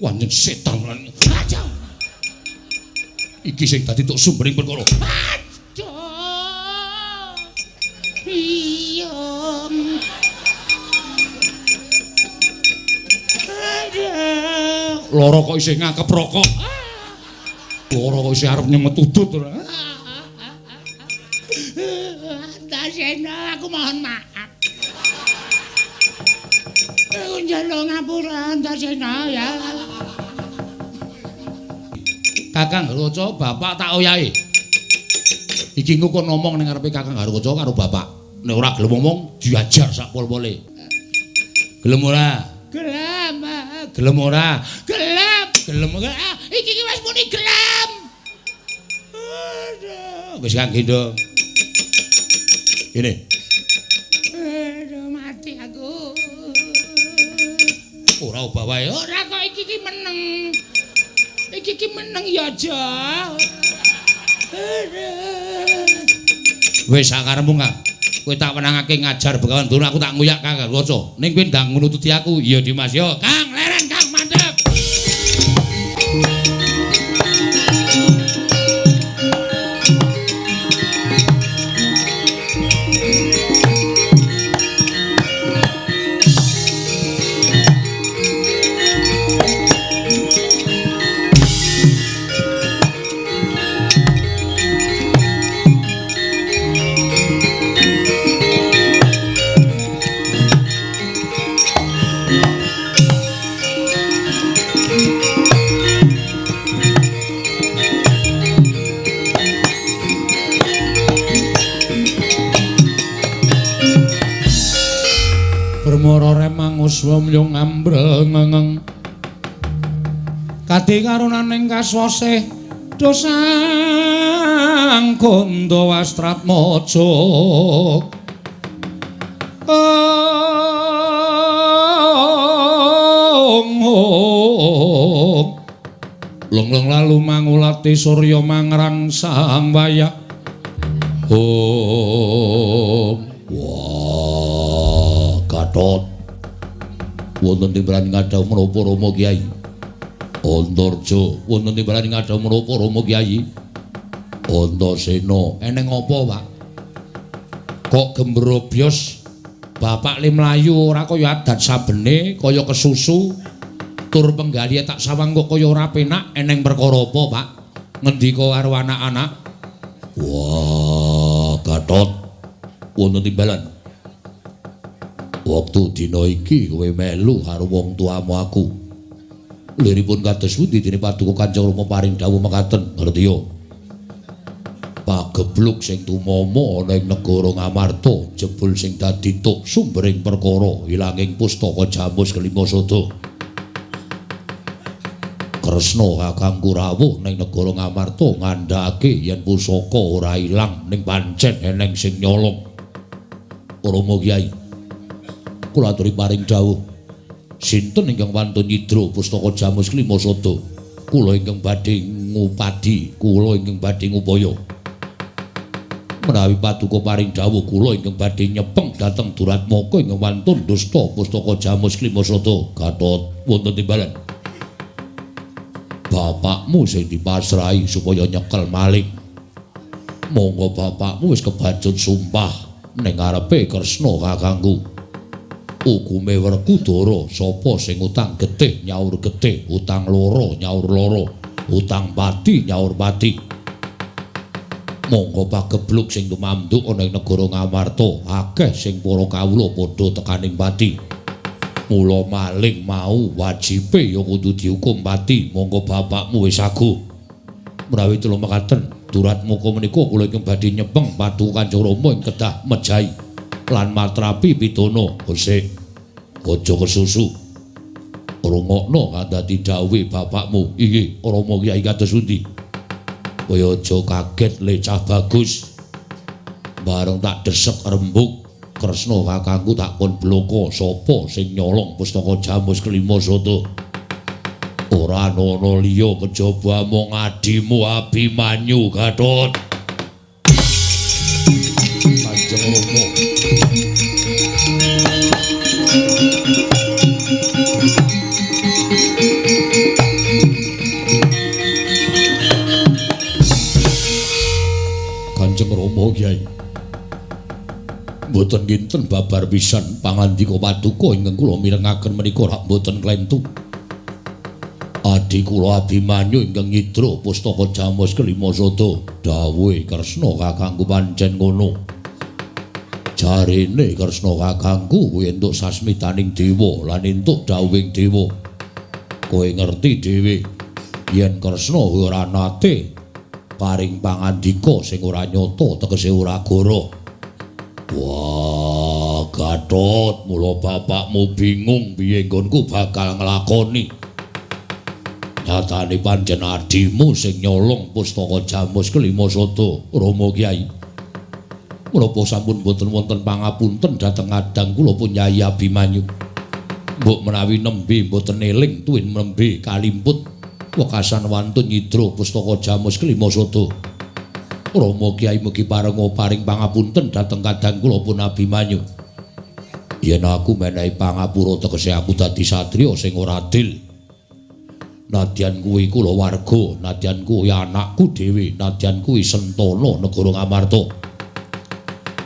Wanjen setan lan. Aja. Iki sing dadi tok sumbering perkara. Aduh. Iya. Aduh. Lara kok isih ngakep rokok. Lara kok isih arep nyemet udut ora. Antasena, aku mohon maaf. Aku njaluk ngapura Antasena ya. Kakang Garukaca, bapak tak oyahi. Iki engko kon ngomong ning ngarepe Kakang Garukaca karo bapak. Nek ora gelem ngomong diajar sak pol-pole. Gelem ora? Gelem. Gelem ora? Gelem. Gelem ora? Iki ki wis muni gelem. Aduh, wis Kang gendong. Ini. Aduh, mati aku. Ora obah wae. Ora kok iki ki meneng. Iki ki meneng ya aja. Wis sakarepmu Kang. Kowe tak wenangake ngajar Begawan Durna, aku tak nguyak Kang Garukaca. Ning kowe ndang nututi aku. Iya Dimas yo. Kang leren Kang mandhep. Uswa mlung ambrengeng kadi karunaning kaswase dosang kandha wastratmaja ong long-long lalu mangulati surya mangrang sang wayah. Om. Wah, Gatot. Wonten timbalan ngadhawuh menapa Rama Kyai? Antarja, wonten timbalan ngadhawuh menapa Rama Kyai? Antasena, eneng apa, Pak? Kok gembrobyos bapak le mlayu ora kaya adat sabene, kaya kesusu. Tur penggalihe tak sawang kok kaya ora penak, eneng perkara apa, Pak? Ngendika karo anak-anak. Wah, Gatot. Wonten timbalan. Wektu dina iki kowe melu karo wong tuamu aku. Liripun kados pundi dene paduka Kanjeng Rama paring dawuh mekaten, ngerti ya? Pagebluk sing tumama ana ing negara Ngamarta, jebul sing dadi tuk sumbering perkara ilanging pustaka Jamus kelima sada. Kresna kakangku rawuh ning negara Ngamarta ngandhakake yen pusaka ora ilang ning pancen eneng sing nyolong. Rama Kyai, kula aturi paring dawuh. Sinten ingkang wantun nyidra pustaka Jamus kelima sada? Kula ingkang badhe ngupadi, kula ingkang badhe ngupaya. Menawi paduka paring dawuh kula ingkang badhe nyepeng dhateng Duratmaka ingkang wantun dusta pustaka Jamus kelima sada. Gatot, wonten timbalan. Bapakmu sing dipasrahi supaya nyekel maling. Monggo bapakmu wis kebacut sumpah ning ngarepe Kresna kakangku. Hukume Werkudara, sapa sing utang getih nyaur getih, utang loro nyaur loro, utang pati nyaur pati. Monggo pagebluk sing tumanduk ana ing negara Ngamarta, akeh sing para kawula padha tekaning pati. Mula maling mau wajibe ya kudu dihukum pati. Monggo bapakmu wis aguh. Menawi tulung mekaten, Duratmaka menika kula ingkang badhe nyepeng paduka Kanjeng Rama ing kedah mejahi lan matrapi pidana. Hosik, aja kesusu. Rungokno kandhati dawuhe bapakmu. Inggih, Rama Kyai kados pundi? Kowe aja kaget le cah bagus. Bareng tak desek rembug Kresna kakangku tak kon bloko sapa sing nyolong pustaka Jamus kelima sada. Ora ana liya kejaba amung adimu Abimanyu Gatot. Kanjeng Rama. Mboten kinten babar pisan pangandika paduka ingkang kula mirengaken menika rak mboten klentu. Adi kula Abimanyu ingkang nyidra pustaka Jamus kelima sada. Dawuhe Kresna kakangku pancen ngono. Jarene Kresna kakangku kuwi entuk sasmitaning dewa lan entuk dawuhing dewa. Kowe ngerti dhewe yen Kresna kuwi ora nate paring pangandika sing ora nyata tegese ora goro. Wah, Gatot, mula bapakmu bingung piye nggonku bakal nglakoni. Nyatane pancen adimu sing nyolong pustaka Jamus kelima sada, Rama Kyai. Menapa sampun boten wonten pangapunten dhateng adang kula pun Yai Abimanyu. Mbok menawi nembe mboten eling tuwin nembe kalimput wekasan wantun nyidra pustaka Jamus kelima sada. Rama Kyai mugi parenga paring pangapunten dhateng kadang kula pun Abimanyu. Yen aku menehi pangapura tegese aku dadi satriya sing ora adil. Nadyan kuwi kula warga, nadyan kuwi anakku dhewe, nadyan kuwi sentana negara Ngamarta.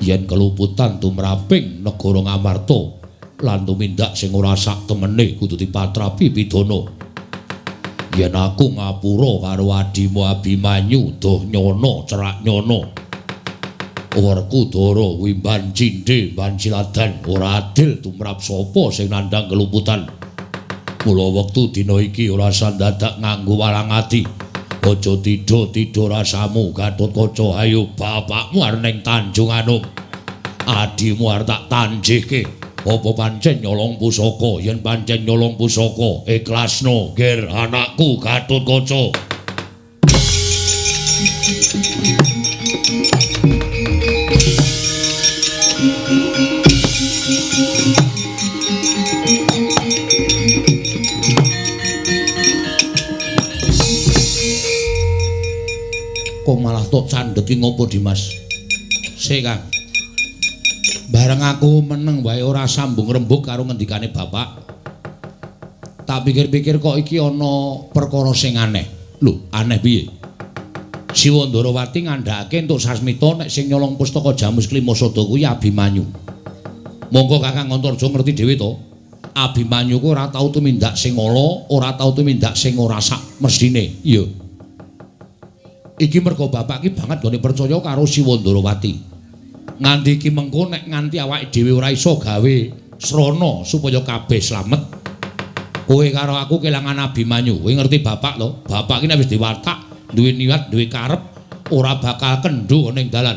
Yen keluputan tumraping negara Ngamarta lan tumindak sing ora sak temene kudu dipatrapi pidana. Yen aku ngapura karo adimu Abimanyu doh nyono cerak nyono. Werkudara kuwi mban cindhe mban siladan ora adil tumrap sapa sing nandhang keluputan. Mula wektu dina iki ora sandadak nganggo walang ati. Aja tidha-tidha rasamu Gatotkaca, ayo bapakmu arep ning Tanjung Anom. Adimu arep tak tanjihke. Apa pancen nyolong pusaka? Yen pancen nyolong pusaka, ikhlasno ger anakku Gatotkaca. Kok malah tok candhet ki ngopo Dimas? Sik Kang. Bareng aku meneng wae ora sambung rembug karo ngendikane bapak. Tak pikir-pikir kok iki ana perkara sing aneh. Lho, aneh piye? Siwa Ndarawati ngandhakake entuk sasmita nek sing nyolong pustaka Jamus Klima Sada kuwi Abimanyu. Monggo Kakang Antarja ngerti dhewe to. Abimanyu ku ora tau tumindak sing ala, ora tau tumindak sing ora sak mesthine. Iya. Iki mergo bapak iki banget nggone percaya karo Siwa Ndarawati. Nganti iki mengko nek nganti awake dhewe ora iso gawe srana supaya kabeh slamet. Kowe karo aku kelangan Abimanyu. Kowe ngerti bapak to? Bapak iki nek wis diwatak, duwe niat, duwe karep, ora bakal kendho ning dalan.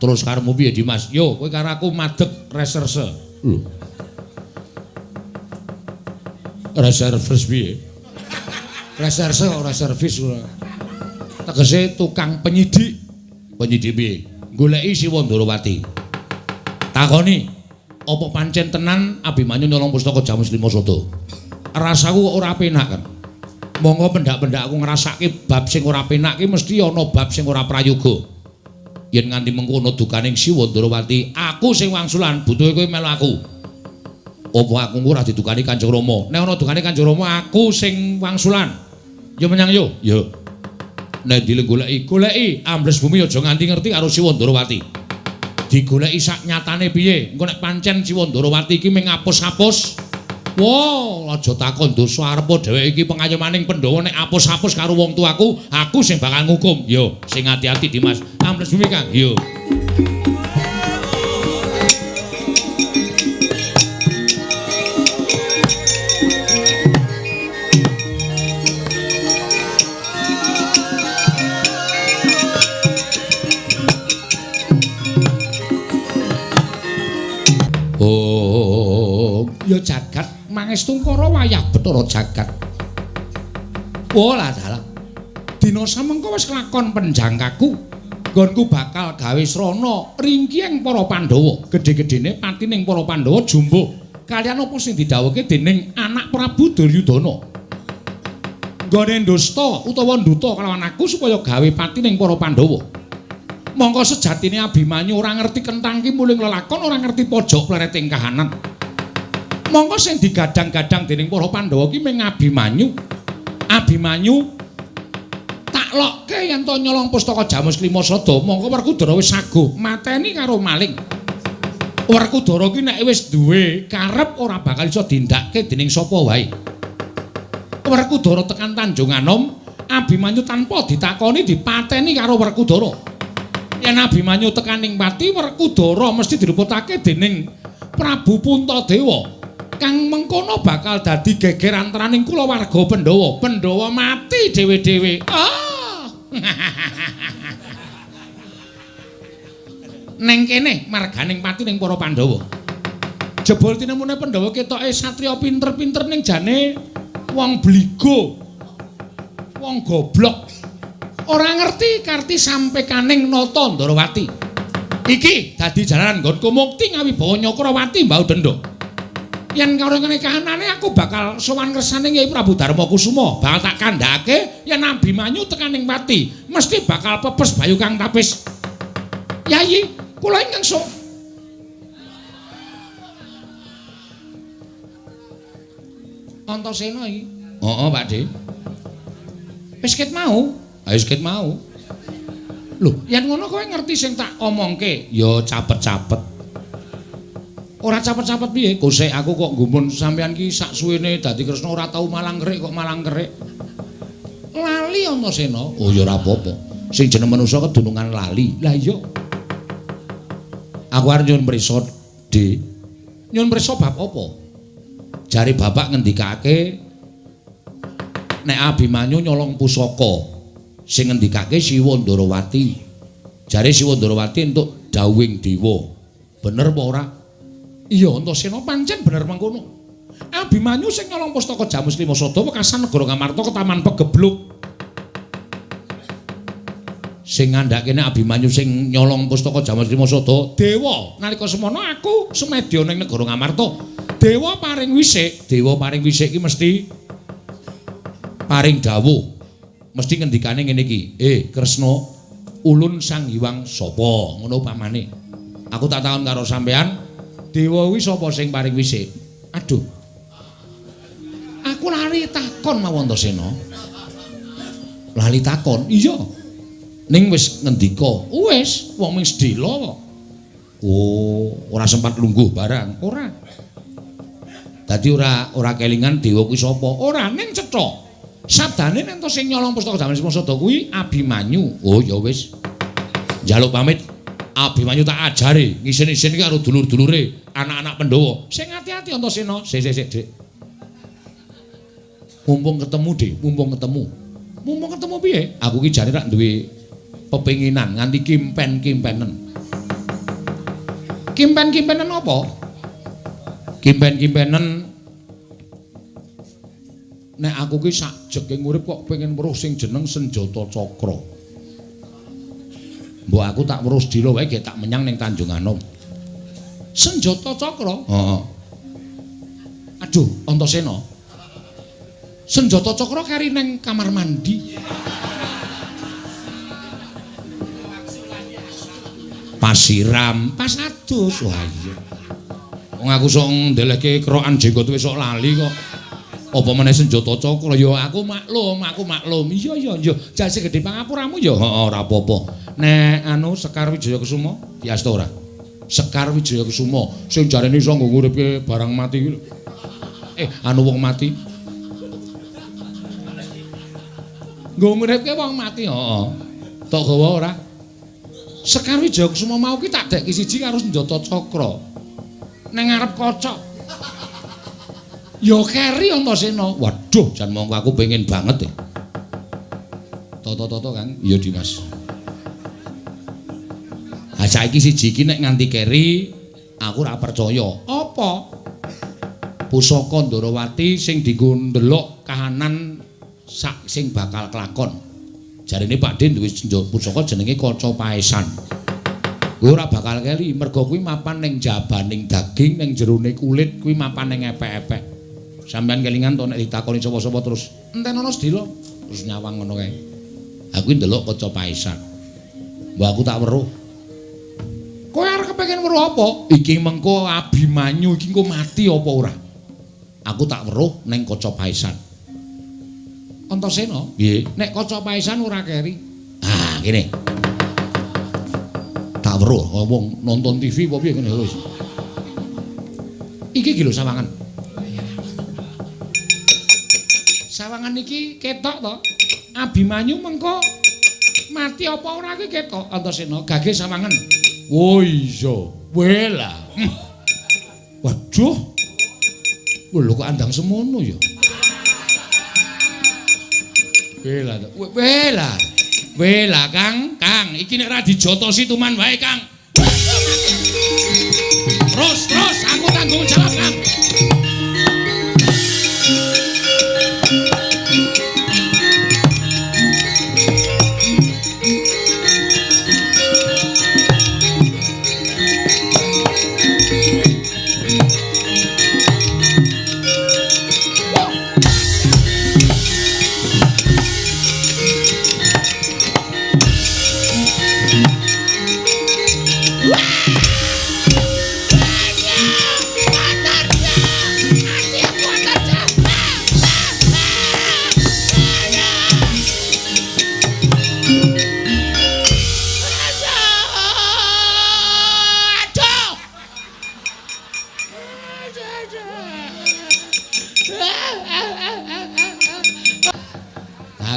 Terus karepmu piye Dimas? Yo, kowe karo aku madeg reserse. Lho. Reservis piye? Reserse ora servis ora. Tegese tukang penyidik. Penyidik piye? Goleki Siwa Ndarawati. Takoni, apa pancen tenan Abimanyu nyolong pustaka Jamus Lima Sada? Rasaku kok ora penak kan. Monggo pendak-pendak aku ngrasake bab sing ora penak ki mesti ana bab sing ora prayoga. Yen nganti mengko ana dukaning Siwa Ndarawati, aku sing wangsulan, butuhe kowe melu aku. Apa aku ora didukani Kanjeng Rama? Nek ana dukane Kanjeng Rama, aku sing wangsulan. Yo menyang yo. Yo. Nek dile goleki, goleki ambles bumi aja nganti ngerti karo Siwa Ndarawati. Digoleki sak nyatane piye? Engko nek pancen Siwa Ndarawati iki mung ngapus-apus. Wah, aja takon dosa arepa dheweke iki pengayomaning Pandhawa nek apus-apus karo wong tuaku, aku sing bakal ngukum. Yo, sing ati-ati Dimas. Ambles bumi Kang. Yo. Oh, ya jagat mangestungkara wayah Bathara jagat. Oh lah dalah. Dina samengko wis kelakon penjangkaku. Nggonku bakal gawe srana ringkiyeng para Pandhawa. Gedhe-gedhene patining para Pandhawa jumbuh kaliyan apa sing didhawuhke dening anak Prabu Duryudana. Nggone ndusta utawa nduta kelawan aku supaya gawe patining para Pandhawa. Mongko sejatine Abimanyu ora ngerti kenthang ki muling lelakon, ora ngerti pojok plereting kahanan. Mongko sing digadang-gadang dening para Pandhawa ki mung Abimanyu. Abimanyu tak lokke yen to nyolong pustaka Jamus Klima Sada, mongko Werkudara wis saguh mateni karo maling. Werkudara ki nek wis duwe karep ora bakal iso dindake dening sapa wae. Werkudara tekan Tanjung Anom, Abimanyu tanpa ditakoni dipateni karo Werkudara. Yen Abimanyu tekan ning Pati, Werkudara mesti diluputake dening Prabu Puntadewa. Kang mengkono bakal dadi geger antaraning kulawarga Pandhawa. Pandhawa mati dhewe-dhewe. Ah. Neng kene marganing pati ning para Pandhawa. Jebul tinemune Pandhawa ketoke satriya pinter-pinter ning jane wong bligo. Wong goblok. Ora ngerti karti sampekaning Nata Ndorowati. Iki dadi jalaran nggonku mukti ngawibawa Nyakrawati mbau denda. Yen karo ngene kahanane aku bakal sowan ngersane Kyai Prabu Darma Kusuma, bakal tak kandhake yen Abimanyu tekan ning Pati, mesti bakal pepes bayu kang tapis. Yayi, kula ingkang sok. Antasena iki. Heeh, Pak De. Wis ket mau. Ha wis ket mau. Lho, yen ngono kowe ngerti sing tak omongke? Ya capet-capet. Ora capet-capet piye? Kosek aku kok nggumun sampean ki sak suwene dadi Kresna ora tau malang kerik kok malang kerik. Lali Antasena. Oh ya ora apa-apa. Sing jeneng manusa kedunungan lali. Lah iya. Aku arep nyuwun prisa, Dik. Nyuwun prisa bab apa? Jare bapak ngendikake nek Abimanyu nyolong pusaka sing ngendikake Siwa Ndarawati. Jare Siwa Ndarawati entuk dawuhing dewa. Bener apa ora? Iya, Antasena pancen bener mengkono. Abimanyu sing nyolong pustaka Jamus Lima Sada wekasan negara Ngamarta ke Taman Pegebluk. Sing ngandhake nek Abimanyu sing nyolong pustaka Jamus Lima Sada, dewa. Nalika semono aku semedya ning negara Ngamarta. Dewa paring wisik, dewa paring wisik iki mesti paring dawuh. Mesti ngendikane ngene iki, Kresna, ulun Sang Hyang sapa? Ngono pamane. Aku tak takon karo sampean, dewa kuwi sapa sing paring wisik? Aduh. Aku lali takon mawon Antasena. Lali takon? Iya. Ning wis ngendika, wis wong ming sedhela kok. Oh, ora sempat lungguh barang, ora. Dadi ora kelingan dewa kuwi sapa? Ora, ning cetha. Sabdane nek sing nyolong pustaka Jamus Lima Sada kuwi Abimanyu. Oh ya wis. Njaluk pamit. Abimanyu tak ajari ngisin-isin iki karo dulur-dulure, anak-anak Pandhawa. Sing ati-ati Antasena. Sik sik sik, Dik. Mumpung ketemu, Dik, mumpung ketemu. Mumpung ketemu piye? Aku ki jane rak duwe pepinginan nganti kimpen-kimpenen. Kimpen-kimpenen apa? Kimpen-kimpenen nek aku ki sak jeking urip kok pengen weruh sing jeneng Senjata Cakra. Mbok aku tak weruh sedhela wae gek tak menyang ning Tanjung Anom. Senjata Cakra? Heeh. Aduh, Antasena. Senjata Cakra kari ning kamar mandi. Pasiram, pas adus. Wah iya. Wong aku sok ndelehke kerokan jenggot wis sok lali kok. Apa meneh senjata cakra? Ya aku maklum, aku maklum. Iya iya iya. Jase gedhe pangapuramu ya. Heeh, ora apa-apa. Nek anu Sekar Wijaya Kusuma diasta ora? Sekar Wijaya Kusuma sing jarene iso nggo nguripke barang mati kuwi lho. Anu wong mati. Nggo nguripke wong mati, heeh. Tok gawa ora? Sekar Wijaya Kusuma mau ki tak deki siji karo senjata cakra. Nang ngarep kaca. Ya keri Antasena. Waduh, jan mongko aku pengen banget e. Toto-toto Kang. Iya Dimas. Ha saiki siji iki nek nganti keri aku ora percaya. Apa? Pusaka Ndarawati sing dienggo ndelok kahanan sak sing bakal kelakon. Jarene Pak Den duwe pusaka jenenge Kaca Paesan. Kuwi ora bakal keli mergo kuwi mapan ning jabaning daging, ning jerone kulit, kuwi mapan ning epek-epek. Sampeyan kelingan to nek ditakoni sapa-sapa terus enten ana sedhela terus nyawang ngono kae. Aku ndelok Kaca Paesan. Mbok aku tak weruh. Kowe arep kepengin weruh apa? Iki mengko Abimanyu iki engko mati apa ora? Aku tak weruh ning Kaca Paesan. Antasena, nggih. Nek Kaca Paesan ora keri. Ah, kene. Tak weruh wong nonton TV apa piye kene wis. Iki iki lho sawangan. Sawangan iki ketok to. Abimanyu mengko mati apa ora iki ketok Antasena gage sawangan. Oh iya. Wela. Waduh. Lho kok andang semono ya. Wela. Wela. Wela Kang, Kang, iki nek ora dijotosi tuman wae Kang. Terus, terus aku tanggung jawab Kang.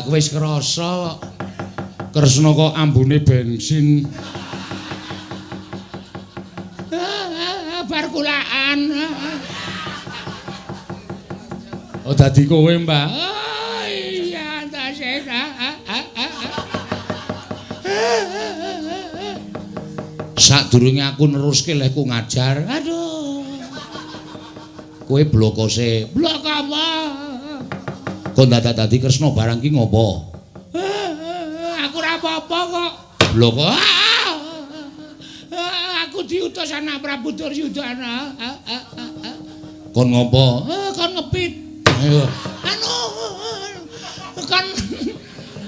Aku wis krasa Kresna kok ambune bensin. Bar kulaan. Oh dadi kowe, Mbak. Oh iya, Antasena. Sadurunge aku neruske lehku ngajar. Aduh. Kowe blokose. Blok apa? Kok dadak dadi Kresna barang ki ngopo? Aku ora apa-apa kok. Lho kok aku diutus anak Prabu Duryudana. Kon ngopo? Kon ngepit. Anu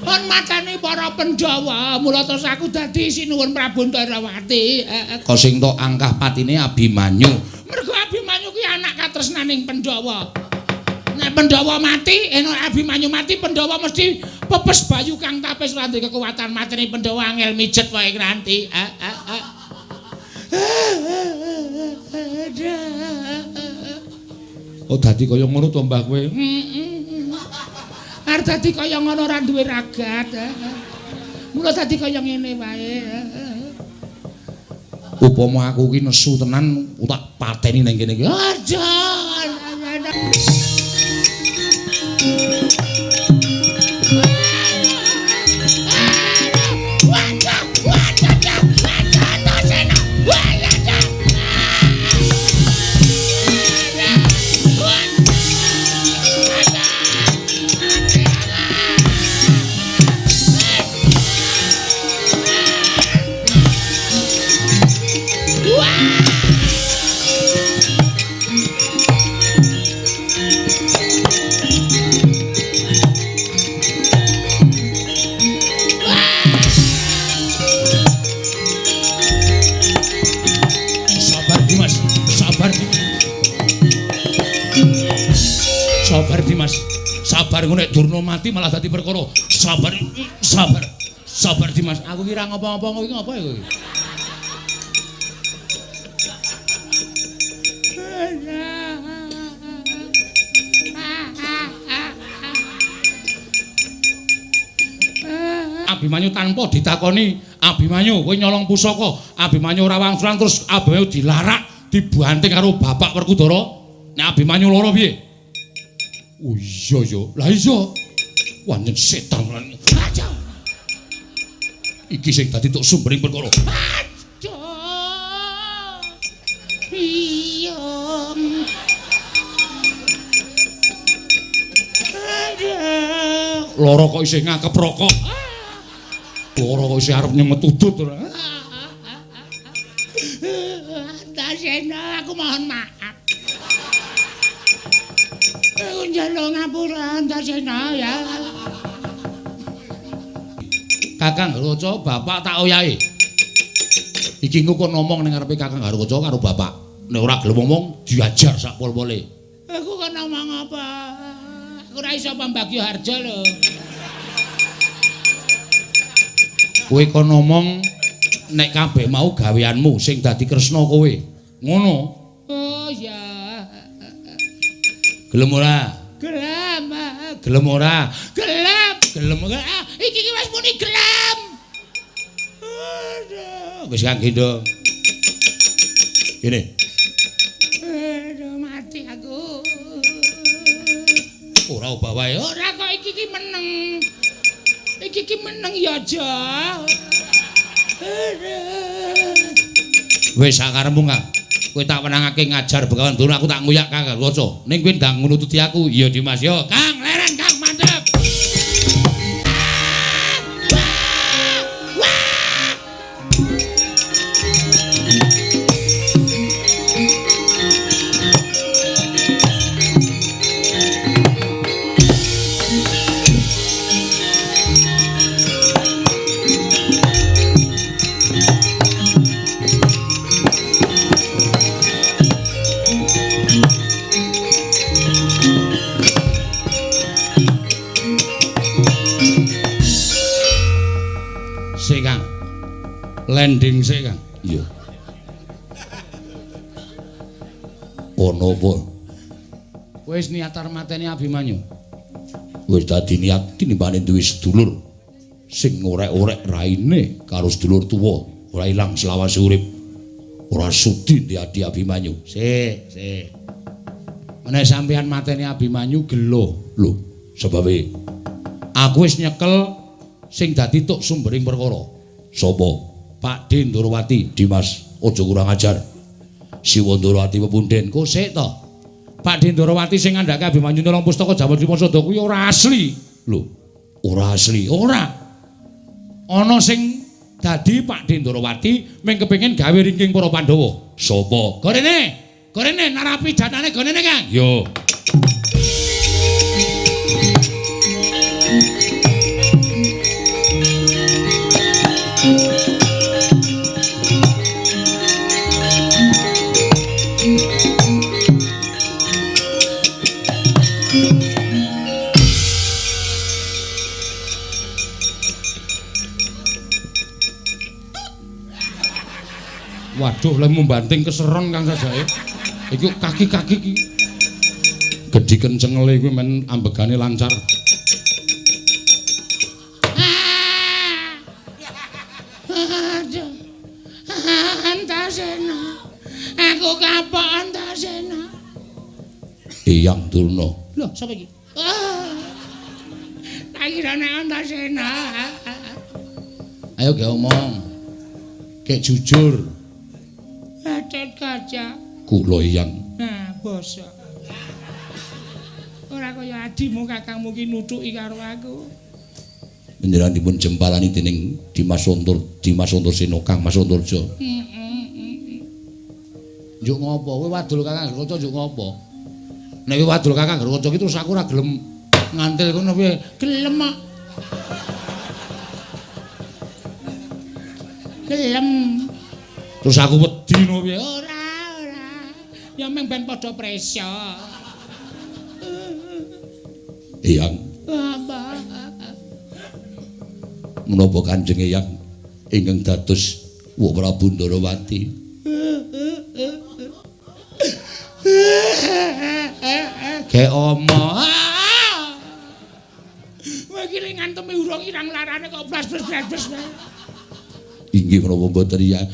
kon matane para Pandhawa, mula terus aku dadi sinuwun Prabu Ndharawati. Kok sing tok angkah patine Abimanyu. Mergo Abimanyu kuwi anak katresnaning Pandhawa. Nek Pandhawa mati, nek Abimanyu mati, Pandhawa mesti pepes bayu kang tapis ora duwe kekuatan mateni Pandhawa angel mijet wae nanti. Oh dadi kaya ngono to Mbah kowe? Arep dadi kaya ngono ora duwe ragat. Mula dadi kaya ngene wae. Upama aku ki nesu tenan, tak pateni ning kene iki. Aja. Sabar nek Durna mati malah dadi perkara. Sabar, sabar. Sabar Dimas. Aku kira ngopo-ngopo kowe iki ngopo ya kowe? Abimanyu tanpa ditakoni, Abimanyu kowe nyolong pusaka. Abimanyu ora wangsulan terus Abimanyu dilarak, dibanting karo Bapak Werkudara. Nek Abimanyu lara piye? Oh iya ya, lah iya. Wanen setan lan. Aja. Iki sing dadi tok sumbering perkara. Aja. Iya. Lara kok isih ngakep rokok. Lara kok isih arep nyemet udut ora. Antasena, aku mohon maaf. Aku njaluk ngapura Antasena ya. Kakang Garukaca, bapak tak oyahi. Iki engko kon ngomong ning ngarepe Kakang Garukaca karo bapak. Nek ora gelem ngomong diajar sak pol-pole. Aku kon ngomong apa? Aku ora iso pambagya harja lho. Kowe kon ngomong nek kabeh mau gaweanmu sing dadi Kresna kowe. Ngono. Oh ya. Gelem ora? Gelem. Gelem ora? Gelem. Gelem ora? Iki ki wis muni gelem. Aduh, wis Kang gendong. Kene. Aduh, mati aku. Ora obah wae. Ora kok iki ki meneng. Iki ki meneng ya aja. Wis sakarepmu Kang. Kowe tak wenangake ngajar Begawan Durna, aku tak nguyak Kang Garwaca. Ning kowe ndang nututi aku. Iya Dimas yo. Kang, leren Kang, mandhep. Sik Kang. Landing sik Kang. Iya. Ono apa? Wis niat arep mateni Abimanyu. Wis dadi niat tinimbane duwe sedulur sing ngorek-orek raine karo sedulur tuwa, ora ilang selawase urip. Ora sudi ndiadi Abimanyu. Sik, sik. Menawa sampeyan mateni Abimanyu gelo. Lho, sebabe aku wis nyekel sing dadi tuk sumbering perkara. Sapa? Pak D. Ndorowati. Dimas, aja kurang ajar. Siwa Ndorowati pepunden. Kok sik to? Pak D. Ndorowati sing ngandhake Abimanyu nyolong pustaka Jawa Dwipasada kuwi ora asli. Lho, ora asli. Ora. Ana sing dadi Pak D. Ndorowati mung kepengin gawe ringking para Pandhawa. Sapa? Gorene. Gorene narapidanane gorene Kang. Yo. Waduh, lek membanting keseron Kang sajake. Iki kaki-kaki iki. Gedhi kencengele kuwi men ambegane lancar. Aduh. Antasena. Aku kapok Antasena. Eyang Durna. Lho, sapa iki? Tak kira nek Antasena. Ayo ge omong. Gek jujur. Kaca. Kula Eyang. Nah, basa. Ora kaya adimu kakangmu ki nuthuki karo aku. Panjenengan dipun jempalani dening Dimas Untur, Dimas Untursena, Kang Mas Unturja. Heeh. Njuk ngopo? Kowe wadul Kakang Garwaca njuk ngopo? Nek kowe wadul Kakang Garwaca ki terus aku ora gelem ngantil kono piye? Gelem kok. Gelem. Terus aku wedi no piye? Ora, ora. Ya mung ben padha presa. Eyang. Apa? Menapa Kanjeng Eyang ingkang dados Wak Prabu Ndorowati? Ge omo. Kowe iki lek ngantemi urung irang larane kok blas-blas-blas. Inggih menapa mboten ya?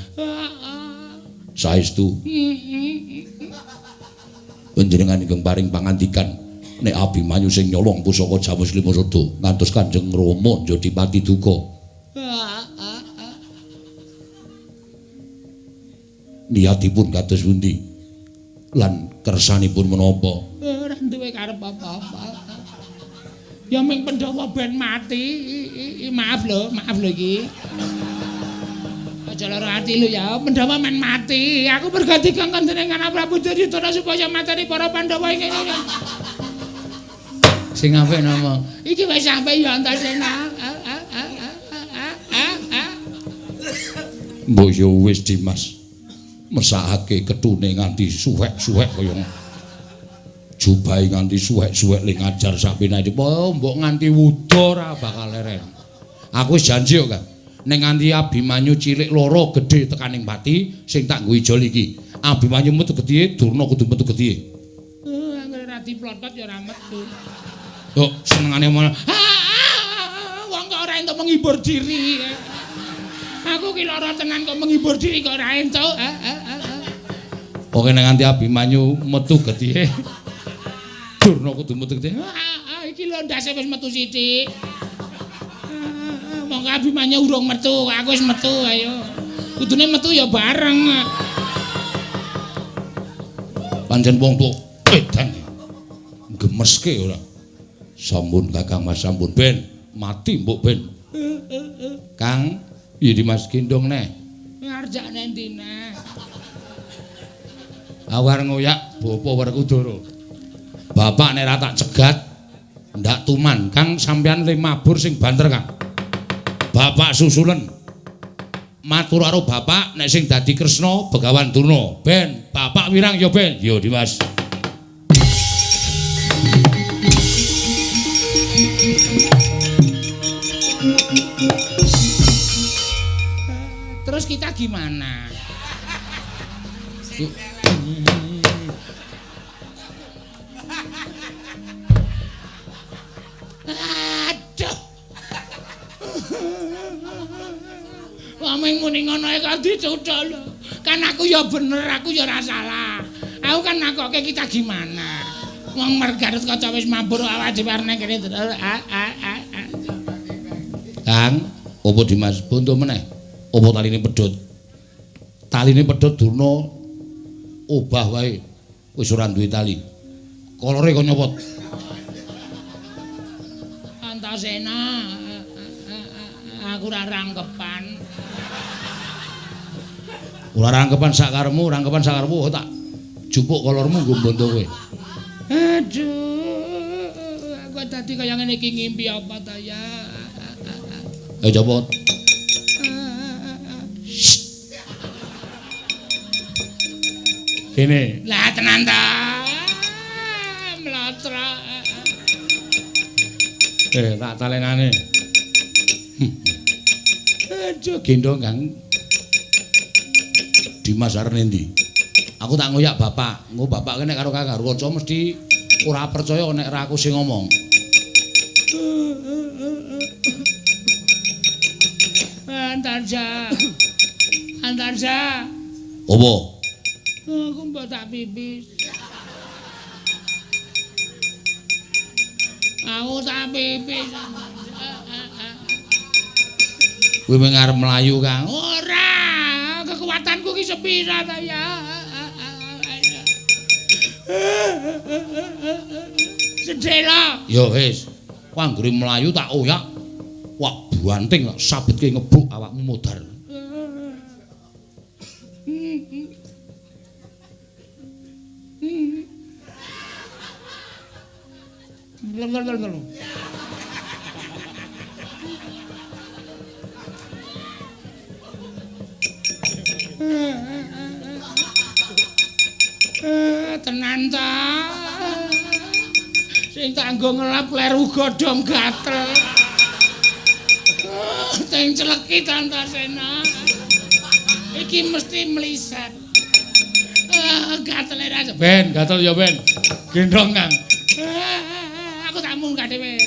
Saestu. Panjenengan ingkang paring pangandikan nek Abimanyu sing nyolong pusaka Jamus Limasada ngantos Kanjeng Rama njadi pati duka. Niatipun kados pundi? Lan kersanipun menapa? Ora duwe karep apa-apa. Ya ming Pandhawa ben mati. Maaf lho, maaf lho iki. Aja lara ati lho ya, Pandhawa men mati. Aku berganti kangkon dening Prabu Duryudana supaya mateni para Pandhawa iki. Sing apik napa? Iki wis sampe ya Antasena. Mbok yo wis Dimas. Mesakake ketune nganti suwek-suwek kaya jubahe nganti suwek-suwek le ngajar sakpenake. Oh, mbok nganti wuda ora bakal leren. Aku wis janji kok, Kang. Nek nganti Abimanyu cilik loro gedhe tekaning pati sing tak nggo ijol iki. Abimanyu metu gethihe, Durna kudu metu gethihe. Anggere ra ora diplotot ya ora metu. Yo senengane malah wong kok ora entuk menghibur diri. Aku ki lara tenan kok menghibur diri kok ora entuk. Pokoke nek nganti Abimanyu metu getihe. Durna kudu metu getihe. Iki lho ndase wis metu sithik. Monggo Abimanyu urung metu, aku wis metu ayo. Kudune metu ya bareng. Pancen wong tuwa edan. Gemeske ora. Sampun Kakang Mas sampun ben mati mbok ben. Kang, iya Dimas gendong neh. Ngarjakne ndi neh? Awar ngoyak bapa Werkudara. Bapak nek ra tak cegat ndak tuman. Kang sampeyan le mabur sing banter Kang. Bapak susulen. Matur karo bapak nek sing dadi Kresna Begawan Durna. Ben, bapak wirang ya ben. Yo Dimas. Terus kita gimana? Aduh. Wong muni ngono kok dicuthuk lho. Kan aku ya bener, aku ya ora salah. Aku kan nakoke kita gimana? Wong mergarut kaca wis mabur awake dhewe arep kene. Kang, opo Dimas bonto meneh? Opo taline pedhot? Taline pedhot Durna obah wae. Wis ora duwe tali. Kolore kok nyopot. Antasena, aku ora rangkepan. Ora rangkepan sakaremu, rangkepan sakaremu tak jupuk kolormu nggo mbonto kowe. Aduh, aku dadi kaya ngene iki ngimpi apa ta ya? Ayo copot. Kene. Lah tenan ta. Mlotrok. Tak talenane. Aduh, gendong Kang. Dimas arep endi? Aku tak ngoyak bapak. Engko bapak kene karo Kakang Garwaca mesti ora percaya nek ra aku sing ngomong. Antarja. Antarja. Apa? Aku mbok tak pipis. Aku tak pipis. Kowe mung arep mlayu, Kang. Ora, kekuatanku ki sepira ta ya. Sedhela. Ya wis. Kowe anggere mlayu tak oyak. Wah, banting tak sabetke ngebuk awakmu modar. Tenan ta. Sing tak nggo ngelap kleru godhong gatel. Sing celeki Antasena. Iki mesti mliset. Gatele ra ben, gatel ya ben. Gendong Kang. Aku tak munggah dhewe.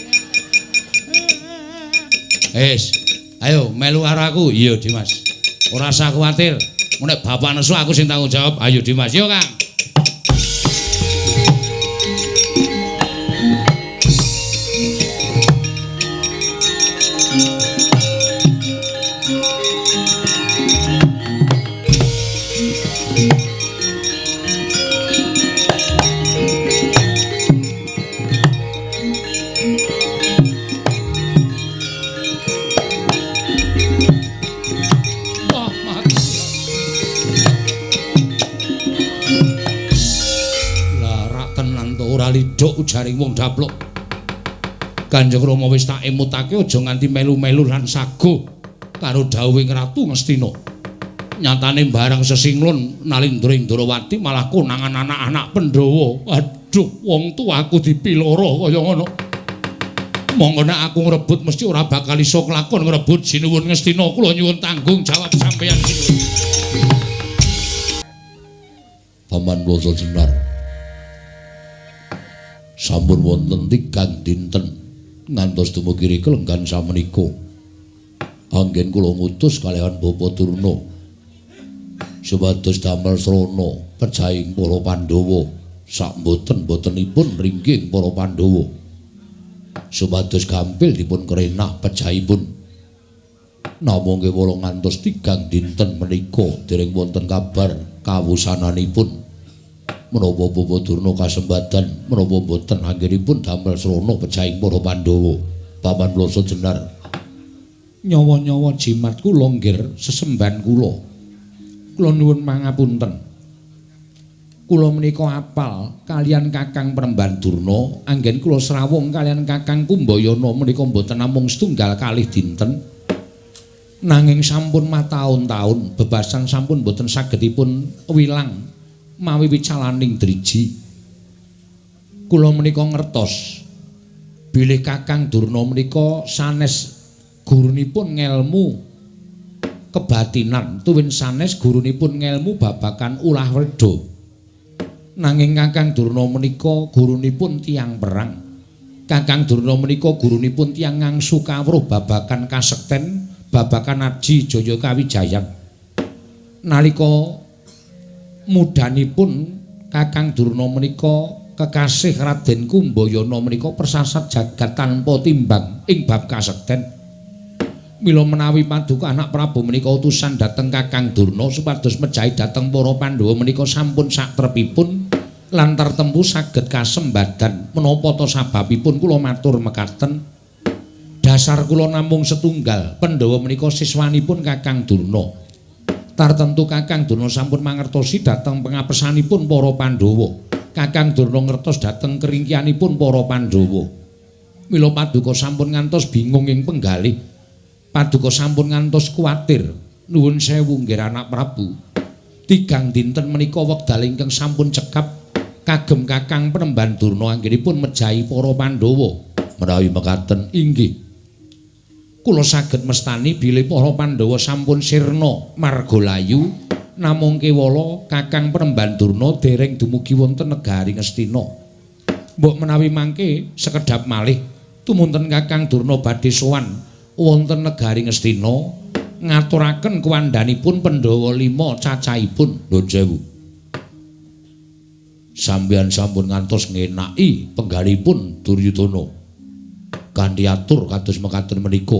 Wis, ayo melu karo aku. Iya, Dimas. Ora usah kuwatir. Nek bapak nesu aku sing tanggung jawab. Ayo Dimas, yo Kang. Lidhok ujaring wong daplok. Kanjeng Rama wis tak emutake aja nganti melu-melu lan sago karo dawuhing Ratu Ngastina. Nyatane barang sesinglon Nalindra ing Ndrawati malah konangan anak-anak Pandhawa. Aduh, wong tuaku dipiloro kaya ngono. Monggo nek aku ngrebut mesti ora bakal iso kelakon ngrebut. Sinuwun Ngastina, kula nyuwun tanggung jawab sampeyan sinuwun. Paman Blasa Jenar. Sampun wonten 3 dinten ngantos dumugi rika lenggan samenika. Anggen kula ngutus kaliyan Bapak Durna supados damel srana pejahing para Pandhawa sak mboten-mbotenipun ringging para Pandhawa supados gampil dipun kerenah pejahipun. Namung kewala ngantos 3 dinten menika dereng wonten kabar kawusananipun. Menapa Bapak Durna kasembadan menapa mboten anggenipun damel srana pejahing para Pandhawa? Paman Blasa Jenar, nyawa-nyawa jimat kula nggir sesembahan kula. Kula nuwun mangapunten. Kula menika apal kaliyan Kakang Penemban Durna, anggen kula srawung kaliyan Kakang Kumbayana menika mboten namung setunggal kalih dinten. Nanging sampun mataun-taun bebasan sampun mboten sagedipun wilang mawi wicalaning driji. Kula menika ngertos bilih Kakang Durna menika sanes gurunipun ngelmu kebatinan, tuwin sanes gurunipun ngelmu babakan ulah werda. Nanging Kakang Durna menika gurunipun tiyang perang. Kakang Durna menika gurunipun tiyang ngangsu kawruh babakan kasekten, babakan aji jaya kawijayan. Nalika mudhanipun Kakang Durna menika kekasih Raden Kumbayana menika persasat jagat tanpa timbang ing bab kasekten. Mila menawi paduka anak Prabu menika utusan dhateng Kakang Durna supados mejahi dhateng para Pandhawa menika sampun satrepipun lan tartempu saged kasembadan. Menapa ta sababipun kula matur mekaten? Dasar kula namung setunggal, Pandhawa menika siswanipun Kakang Durna. Tartemtu Kakang Durna sampun mangertosi dhateng pengapesanipun para Pandhawa. Kakang Durna ngertos dhateng keringkianipun para Pandhawa. Mila paduka sampun ngantos bingung ing penggalih. Paduka sampun ngantos kuwatir. Nuwun sewu nggih anak Prabu. 3 dinten menika wekdal ingkang sampun cekap kagem Kakang Penemban Durna anggenipun mejahi para Pandhawa. Menawi mekaten inggih kula saged mestani bilih para Pandhawa sampun sirna marga layu, namung kewala Kakang Penemban Durna dereng dumugi wonten negari Ngastina. Mbok menawi mangke sekedhap malih tumunten Kakang Durna badhe sowan wonten negari Ngastina ngaturaken kuwandhanipun Pandhawa 5 cacahipun. Nuwun sewu. Sampeyan sampun ngantos ngenaki penggalipun Duryudana. Kanthi atur kados mekaten menika.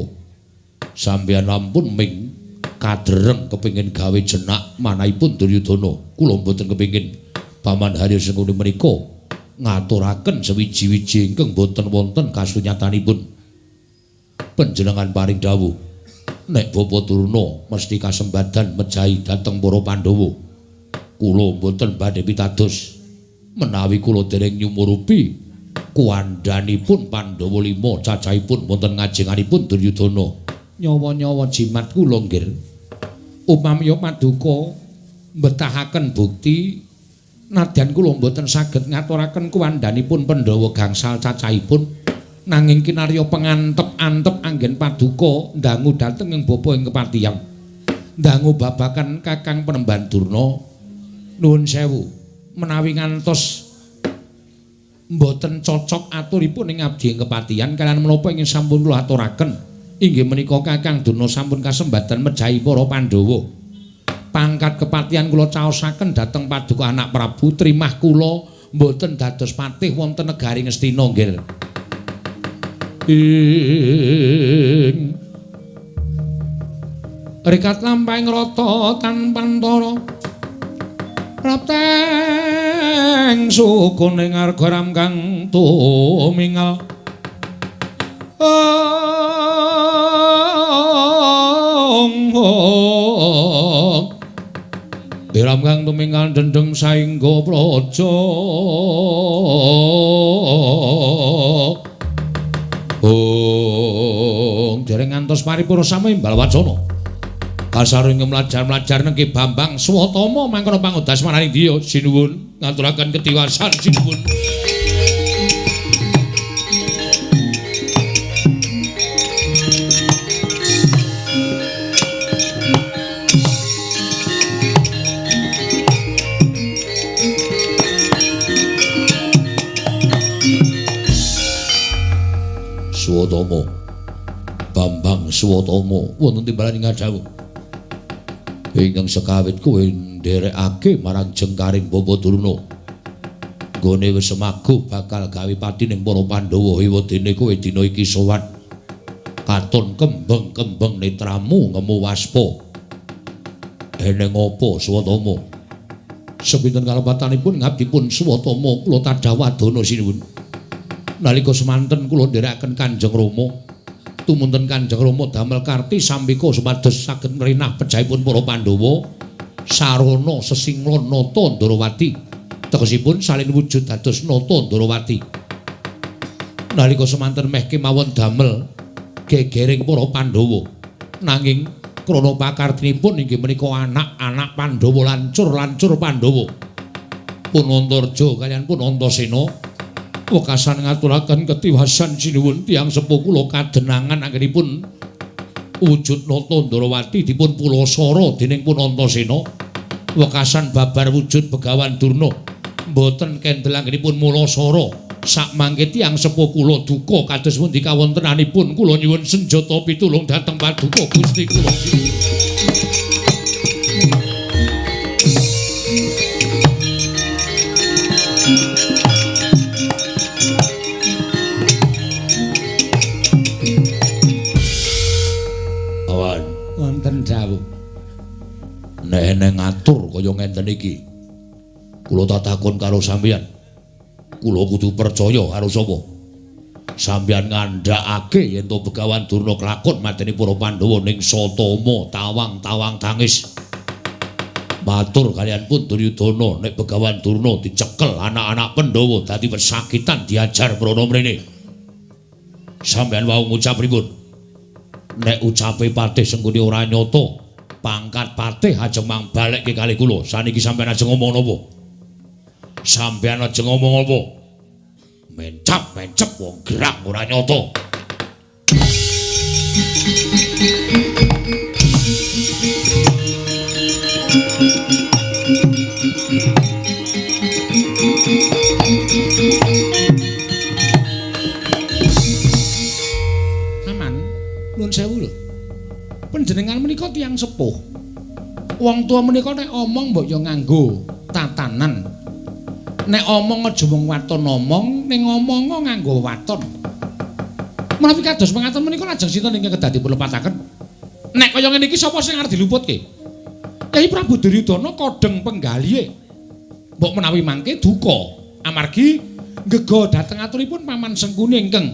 Sampeyan ampun ming kadereng kepengin gawe jenak manahipun Duryudana. Kula mboten kepengin Paman Haryo Sengkuni menika ngaturaken sewiji-wiji ingkang boten wonten kasunyatanipun. Panjenengan paring dawuh nek Bapak Durna mesti kasembadan mejahi dhateng para Pandhawa. Kula mboten badhe pitados menawi kula dereng nyumurupi kuwandhanipun Pandhawa 5 cacahipun wonten ngajenganipun Duryudana. Nyawa-nyawa jimat kula nggih. Upami paduka mbetahaken bukti nadyan kula mboten saged ngaturaken kuwandhanipun Pandhawa gangsal cacahipun, nanging kinarya pengantep-antep anggen paduka ndangu dhateng ing bapa ing kepatihan. Ndangu babakan Kakang Penemban Durna. Nuwun sewu menawi ngantos mboten cocok aturipun ing abdi ing kepatihan kaliyan menapa ingkang sampun kula aturaken inggih menika Kakang Durna sampun kasembadan mejahi para Pandhawa. Pangkat kepatihan kula caosaken dhateng paduka anak Prabu, trimah kula mboten dados patih wonten negari Ngastina nggih. Ing rikat lampahing rata tanpantara prapteng sukune ngarga ram kang tumingal. Ong Ram kang tumingal dendeng saengga praja. Oh, dereng ngantos paripurna sami imbal wacana. Kasaring mlajar-mlajar nengki Bambang Swatama mangkono pangudas marani dia sinuwun ngaturaken ketiwasan sinuwun. Swatama. Bambang Swatama wonten timbalan ing dawuh. Ingkang sekawit kowe nderekake marang jengkaring Bapa Durna. Nggone wis semaguh bakal gawe pati ning para Pandhawa ewadene kowe dina iki sowan. Katon kembeng-kembeng netramu ngemu waspa. Eneng apa Swatama? Sepinten kalepatanipun ngabdipun Swatama kula tadhawadana sinuwun. Nalika semanten kula nderekaken Kanjeng Rama, tumunten Kanjeng Rama damel karti sambika supados saged ngrinah pejahipun para Pandhawa sarana sesinglon Nata Ndrawati. Tegesipun salin wujud dados Nata Ndrawati. Nalika semanten meh kemawon damel gegering para Pandhawa, nanging krana pakartinipun inggih menika anak-anak Pandhawa lancur-lancur Pandhawa. Punantarja kaliyan Punantasena wekasan ngaturaken ketiwasan sinuwun tiyang sepuh kula kadenangan anggenipun wujud Nata Ndrawati dipun pulasara dening Punantasena. Wekasan babar wujud Begawan Durna mboten kendel anggenipun mulasara. Sakmangke tiyang sepuh kula duka kados pundi kawontenanipun kula nyuwun senjata pitulung dhateng paduka Gusti kula. Awan wonten dawuh. Nek eneng ngatur kaya ngenten iki, kula tatakon karo sampeyan. Kula kudu percaya karo sapa? Sampeyan ngandhakake yen to Begawan Durna klakon mateni para Pandhawa ning Satama tawang-tawang tangis. Matur kaliyan pun Duryudana nek Begawan Durna dicekel anak-anak Pandhawa dadi pesakitan diajar mrono mrene. Sampeyan wau ngucap pripun? Nek ucape Patih Sengkuni ora nyata, pangkat Patih ajeng mang balekke kalih kula. Saniki sampeyan ajeng ngomong napa? Sampeyan aja ngomong apa? Mencap-mencep wong gerak ora nyata. Aman, nuwun sewu lho. Panjenengan menika tiyang sepuh. Wong tuwa menika nek omong mbok ya nganggo tatanan. Nek omong aja mung waton omong, ning omonga nganggo waton. Menawi kados mengaten menika lajeng sinten ingkang kedah dipun lepataken? Nek kaya ngene iki sapa sing arep diluputke? Kyai Prabu Duryudana kodheng penggalihe. Mbok menawi mangke duka amargi ngega dhateng aturipun Paman Sengkuni ingkang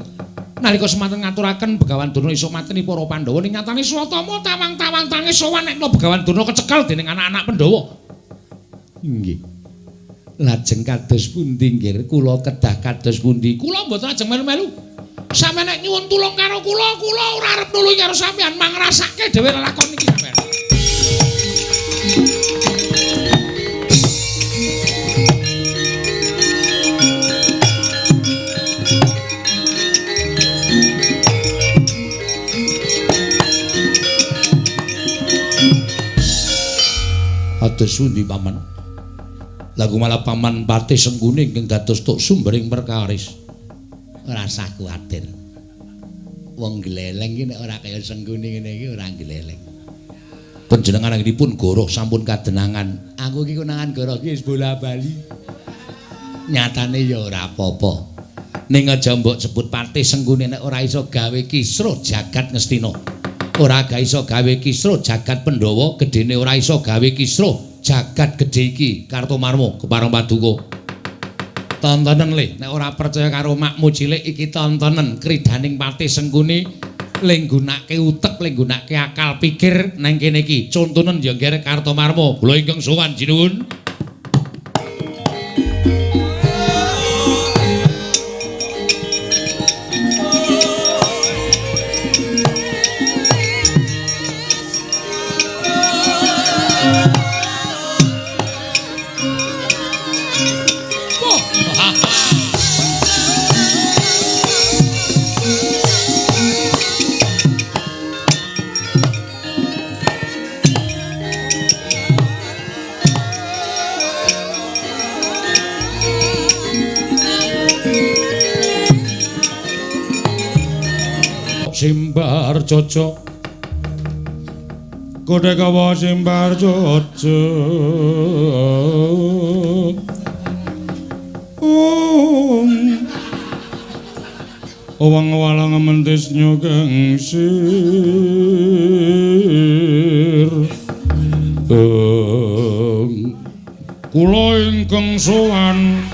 nalika semanten ngaturaken Begawan Durna iso mateni para Pandhawa ning nyatane Swatama tawang-tawang tangis sowan nek Begawan Durna kecekel dening anak-anak Pandhawa. Inggih. Lajeng kados pundi nggih kula kedah kados pundi? Kula mboten ajeng melu-melu. Sampeyan nek nyuwun tulung karo kula, kula ora arep nulungi karo sampeyan, mangrasake dhewe lelakon iki sampeyan. Kados pundi paman? Lagu malah paman Patih Sengkuni ingkang dados tuk sumbering perkaris. Ora usah kuwatir. Wong gleleng iki nek ora kaya Sengkuni ngene iki ora gleleng. Panjenengan anggenipun goroh sampun kadenangan. Aku iki konangan goroh iki wis bola-bali. Nyatane ya ora apa-apa. Ning aja mbok sebut Patih Sengkuni nek ora iso gawe kisruh jagat Ngastina. Ora ga iso gawe kisruh jagat Pandhawa, gedene ora iso gawe kisruh jagat gedhe iki Kartomarma kepareng paduka. Tontonen le, nek ora percaya karo makmu cilik iki tontonen kridaning Patih Sengkuni le nggunake utek, le nggunake akal pikir nang kene iki. Contonen ya nggih Kartomarma. Kula ingkang sowan jinuwun. simbar jojo. Kodhe kawa simbar jojo. Om. Owang walang mentis nyugeng sir. Kula ingkang sowan.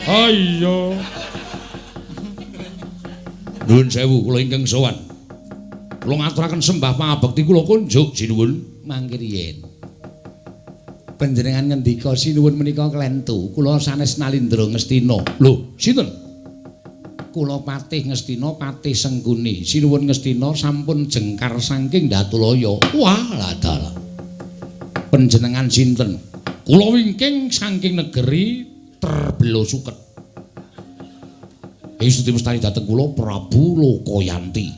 Ayo. Nuwun sewu kula ingkang sowan. Kula ngaturaken sembah pangabekti kula kunjuk sinuwun mangke riyin. Panjenengan ngendika sinuwun menika klentu, kula sanes Nalindra Ngastina. Lho, sinten? Kula Patih Ngastina, Patih Sengkuni. Sinuwun Ngastina sampun jengkar saking Datulaya. Wah, ladalah. Panjenengan sinten? Kula wingking saking negeri Terbelo Suket. Ing mestani dhateng kula Prabu Lokayanti.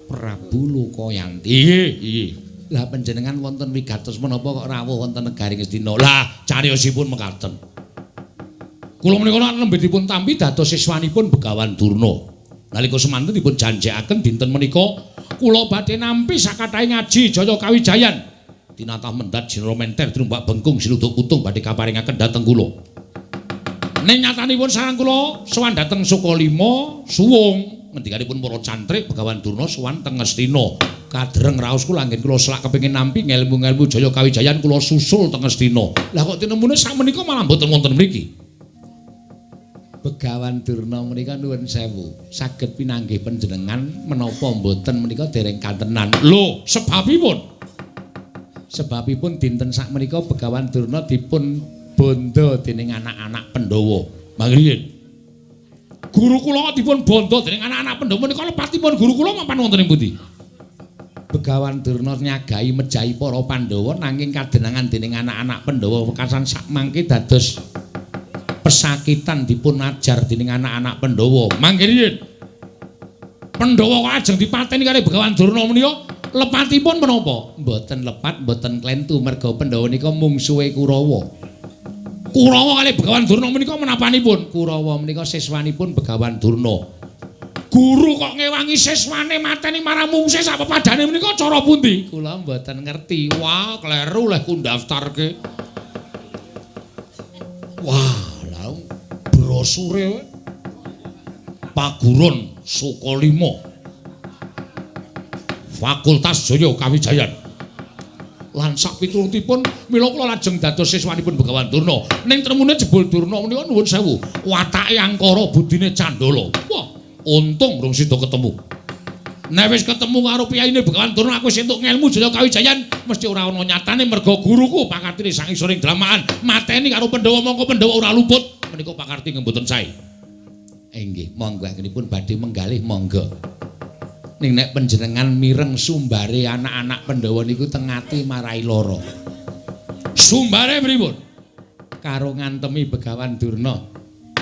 Prabu Lokayanti. Nggih, nggih. Lah panjenengan wonten wigatos menapa kok rawuh wonten negari Ngastina? Lah cariyosipun mekaten. Kula menika nembe dipun tampi dados siswanipun Begawan Durna. Nalika semanten dipun janjekaken dinten menika kula badhe nampi sakathahe ngaji Jaya Kawijayan. Tinatah mendhat jinara menter tinumbak bengkung sinuduk putung badhe kaparingaken dhateng kula. Ning nyatanipun sareng kula sowan dhateng Sukalima suwung ngendikanipun para cantrik Begawan Durna sowan teng Ngastina. Kadreng raos kula anggen kula selak kepengin nampi ngelmu-ngelmu Jaya Kawijayan kula susul teng Ngastina. Lah kok tinemune sakmenika malah mboten wonten mriki. Begawan Durna menika nuwun sewu, saged pinanggih panjenengan menapa mboten menika dereng kantenan. Lho, sebabipun? Sebabipun dinten sakmenika Begawan Durna dipun bondo dening anak-anak Pandhawa. Mangriyin. Guru kula dipun bondo dening anak-anak Pandhawa menika lepatipun guru kula mapan wonten ing pundi? Begawan Durna nyagahi mejahi para Pandhawa nanging kadenangan dening anak-anak Pandhawa wekasan sakmangke dados pesakitan dipun ajar dening anak-anak Pandhawa. Mangriyin. Pandhawa kok ajeng dipateni kali Begawan Durna menika lepatipun menapa? Mboten lepat, mboten klentu merga Pandhawa nika mungsuhe Kurawa. Kurawa kali Begawan Durna menika menapanipun? Kurawa menika siswanipun Begawan Durna. Guru kok ngewangi siswane mateni marang mungsuhe sak pepadane menika cara pundi? Kula mboten ngerti. Wah, kleru leh ku ndaftarke. Wah, lha brosure Paguron Sukalima Fakultas Jaya Kawijayan. Lan sak piturutipun mila kula lajeng dados siswanipun Begawan Durna. Ning tremune jebul Durna menika nuwun sewu, watake angkara budine candala. Wah, untung rung sida ketemu. Nek wis ketemu karo piyaine Begawan Durna aku wis entuk ngelmu Jaya Kawijayan, mesti ora ana nyatane merga guruku pakartine sang isoring dramaan mateni karo Pandhawa mongko Pandhawa ora luput. Menika pakarti nggih mboten sae. Inggih, monggo anggenipun badhe menggalih monggo. Ning nek panjenengan mireng sumbare anak-anak Pandhawa niku teng ati marai lara. Sumbare pripun? Karo ngantemi Begawan Durna.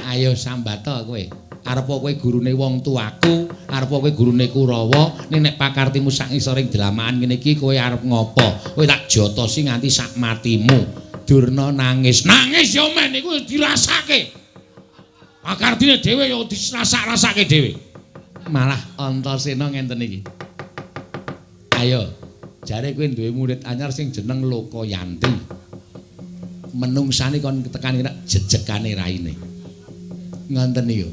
Ayo sambata kowe. Arep kowe gurune wong tuaku, arep kowe gurune Kurawa, ning nek pakartimu sak ngisoring dlamaan ngene iki kowe arep ngopo? Kowe tak jotosi nganti sak matimu. Durna nangis. Nangis ya men iku dirasake. Pakartine dhewe ya dirasak-rasake dhewe. Malah Antasena ngenten iki. Ayo, jare kowe duwe murid anyar sing jeneng Lokayanti. Menungsane kon tekan kira jejegane raine. Ngoten niku.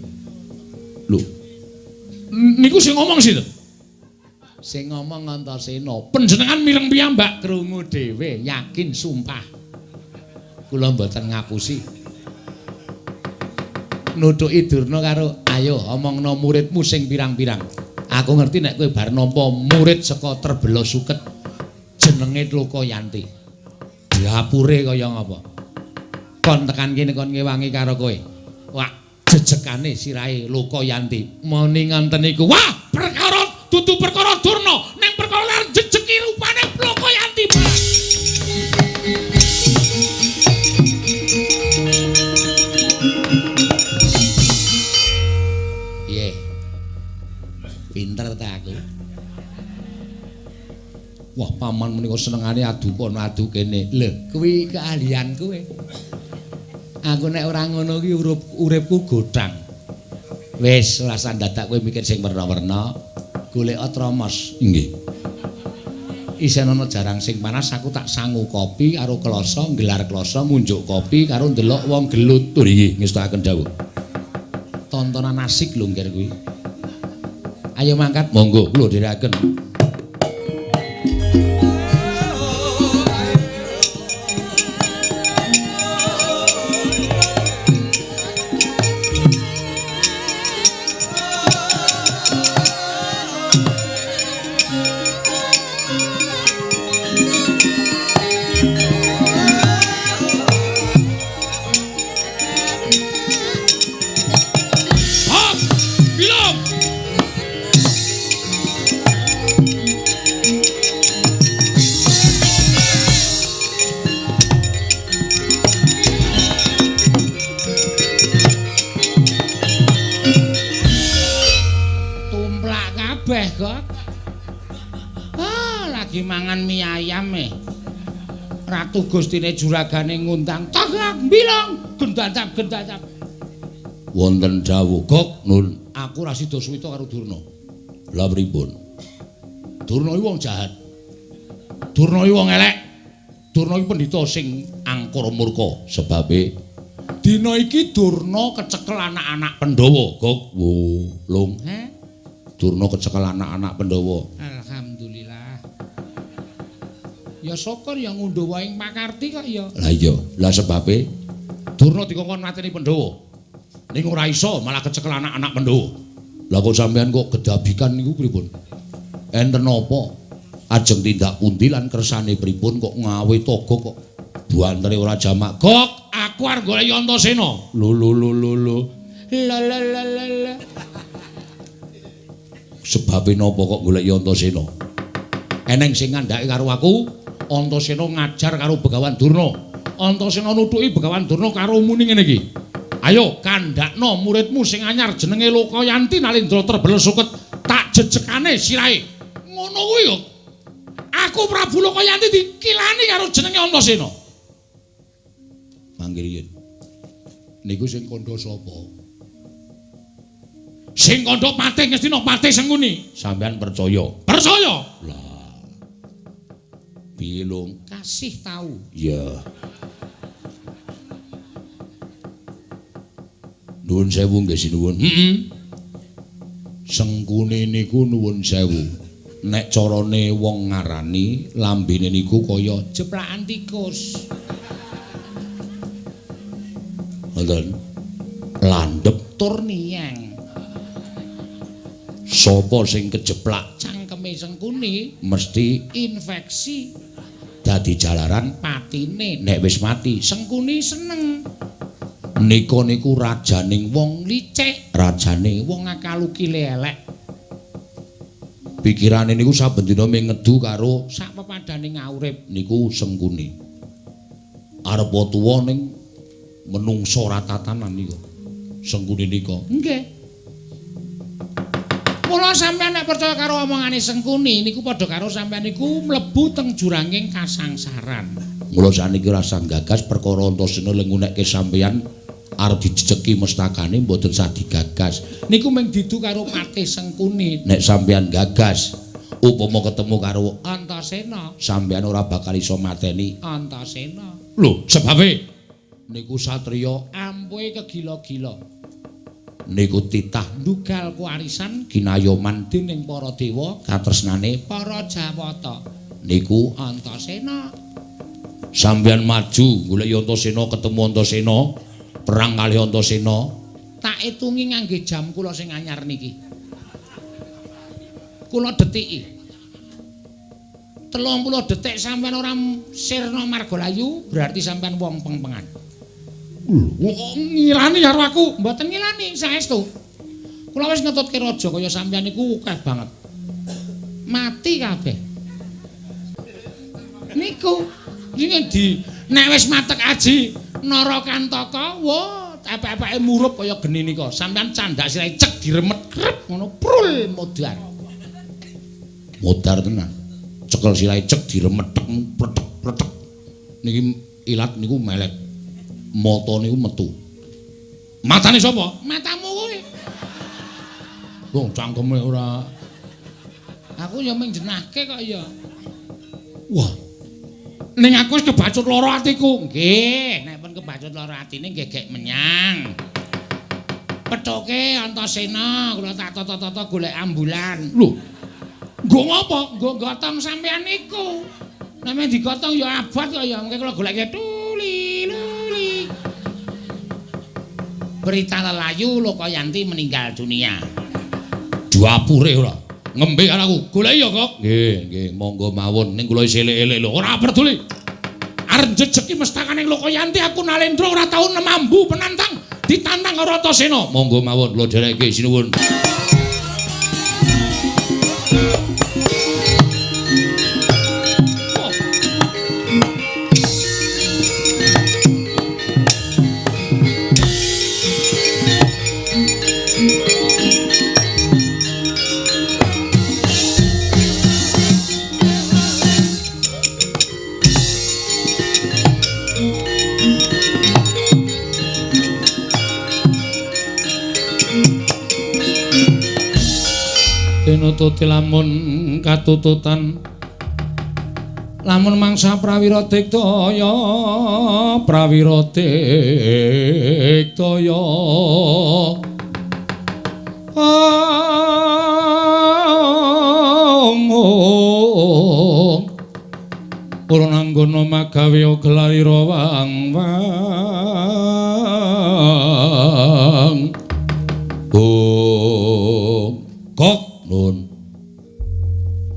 Lho. Niku sing ngomong sinten? Sing ngomong Antasena. Panjenengan mireng piyambak krungu dhewe, yakin sumpah. Kula mboten ngapusi. Nutuki Durna karo ayo omongno muridmu sing pirang-pirang. Aku ngerti nek kowe bar nampa murid saka Terbela Suket jenenge Lokayanti. Dapure kaya ngapa? Kon tekan kene kon ngewangi karo kowe. Wah, jejegane sirahe Lokayanti. Moni ngoten niku. Wah, perkara dudu perkara Durna, ning perkara jejeki rupane Lokayanti. Pinter ta aku. Wah, paman menika senengane adu kono adu kene. Lho, kuwi keahlian kowe. Aku nek ora ngono ki uripku godhang. Wis ora usah dadak kowe mikir sing werna-werna. Golek tromos. Nggih. Isih ana jarang sing panas aku tak sangu kopi karo kloso, nggelar kloso ngunjuk kopi karo ndelok wong gelut. Nggih, ngestokaken dawuh. Tontonan asik lho ngger kuwi. Ayo mangkat, monggo kula dherekaken. Ratu Gustine juragane ngundang tagak bilang gendacap gendacap. Wonten dawuh Gok Nun, aku ra sida suwita karo Durna. Lah pripun? Durna iki wong jahat. Durna iki wong elek. Durna iki pendhita sing angkara murka. Sebabe dina iki Durna kecekel anak-anak Pandhawa. Gok wo lung. Heh? Durna kecekel anak-anak Pandhawa. Alhamdulillah. Ya syukur ya ngundhuh wae ing pakarti kok ya. Lah iya, lah sebabe Durna dikongkon mateni Pandhawa. Ning ora iso malah kecekel anak-anak Pandhawa. Lah kok sampean kok gedabikan niku pripun? Enten napa? Ajeng tindak pundi lan kersane pripun kok ngawe toga kok buantere ora jamak. Gok, aku arep golek Antasena. Lho lho lho lho lho. La la la la la. Sebabe napa kok golek Antasena? Eneng sing ngandhake karo aku. Antasena ngajar karo Begawan Durna. Antasena nutuki Begawan Durna karo muni ngene iki. Ayo kandhakno muridmu sing anyar jenenge Lokayanti Nalendra Terbel Suket tak jejekane sirahe. Ngono kuwi yo. Aku Prabu Lokayanti dikilani karo jenenge Antasena. Manggih yen. Niku sing kandha sapa? Sing kandha Patih Ngastina, Patih Sengkuni. Sampeyan percaya? Percaya. Lah. Piye lung? Kasih tahu. Iya. Nuwun sewu nggih sinuwun. Heeh. Sengkuni niku nuwun sewu. Nek carane wong ngarani lambene niku kaya jeplakan tikus. Wonten landhep tur niyeng. Sapa sing kejeplak cangkeme Sengkuni mesti infeksi dadi jalaran patine. Nek wis mati Sengkuni seneng. Nika niku rajaning wong licik, rajane wong akalukile elek. Pikirane niku saben dina mung ngedu karo sak pepadane ngaurip niku Sengkuni. Arep tuwa ning menungsa ora tatanan nika. Sengkuni nika. Nggih. Mula sampeyan nek percaya karo omongane Sengkuni niku padha karo sampeyan niku mlebu teng juranging kasangsaran. Mula saniki rasa gagas perkara Antasena lengunekke sampeyan arep dijejeki mestakane mboten sah digagas. Niku mung didu karo Patih Sengkuni. Nek sampeyan gagas upama ketemu karo Antasena, sampeyan ora bakal iso mateni Antasena. Lho, sebabe niku satriya ampuhe kegila-gila. Niku titah ndugal kuwarisan kinayoman dening para dewa katresnane para Jawata. Niku Antasena. Sampeyan maju golek Antasena, ketemu Antasena, perang kalih Antasena. Tak itungi ngangge jam kula sing anyar niki. Kula detiki. 30 detik sampeyan ora sirna margalayu, berarti sampeyan wong pengpengan. Lho, kok ngilani karo aku? Mboten ngilani, saestu. Kula wis ngetutke raja kaya sampeyan niku akeh banget. Mati kabeh. Niku iki di nek wis matek aji Narakantaka, wah, epek-epeke murup kaya geni nika. Sampeyan candak sirahe cek diremet krep ngono prul modar. Modar tenan. Cekel sirahe cek diremet tek pletek pletek. Niki ilat niku melet. Mata niku metu. Matane sapa? Matamu kuwi. Wong cangkeme ora. Aku ya mung jenahke kok ya. Wah. Ning aku wis kebacut lara atiku. Nggih, nek pun kebacut lara atine nggih gek menyang. Pethuke Antasena kula tak tata-tata golek ambulan. Lho. Nggo ngopo? Nggo gotong sampean niku. Nek men digotong ya abot kok ya, mungkin kula goleke tuli luli. Berita lelayu Lokayanti meninggal dunia. Dapure ora. Ngembe karo aku. Goleki ya kok. Nggih, nggih, monggo mawon ning kula isih elek-elek lho. Ora peduli. Arep jejeki mestakane Lokayanti aku Nalendra ora tau nemambu penantang, ditantang karo Antasena. Monggo mawon kula dherekke sinuwun. Tinututi lamun katututan lamun mangsa prawira diktaya prawira diktaya om purun anggana magawe gelarira wang wang om kok nun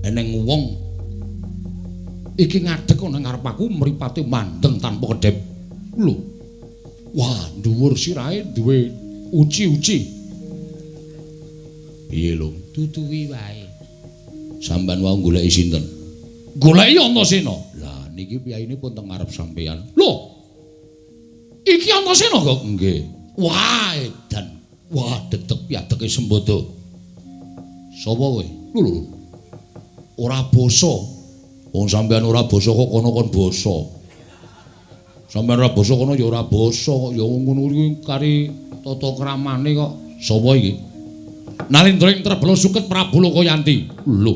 eneng wong iki ngadeg ana ngarep aku mripate mandeng tanpa kedhep. Lho. Wah, dhuwur sirahe duwe uci-uci. Piye lho? Duduwi wae. Sampeyan wau goleki sinten? Goleki Antasena. Lah niki piyayine pun teng ngarep sampeyan. Lho. Iki Antasena kok? Nggih. Wah, edan. Wah, dedeg piadege sembada. Sapa kowe? Lho lho. Ora basa. Wong sampeyan ora basa kok kono kon basa. Sampeyan ora basa kono ya ora basa kok ya ngono kuwi kari tata kramane kok. Sapa iki? Nalendra ing Trebala suket Prabu Lokayanti. Lho.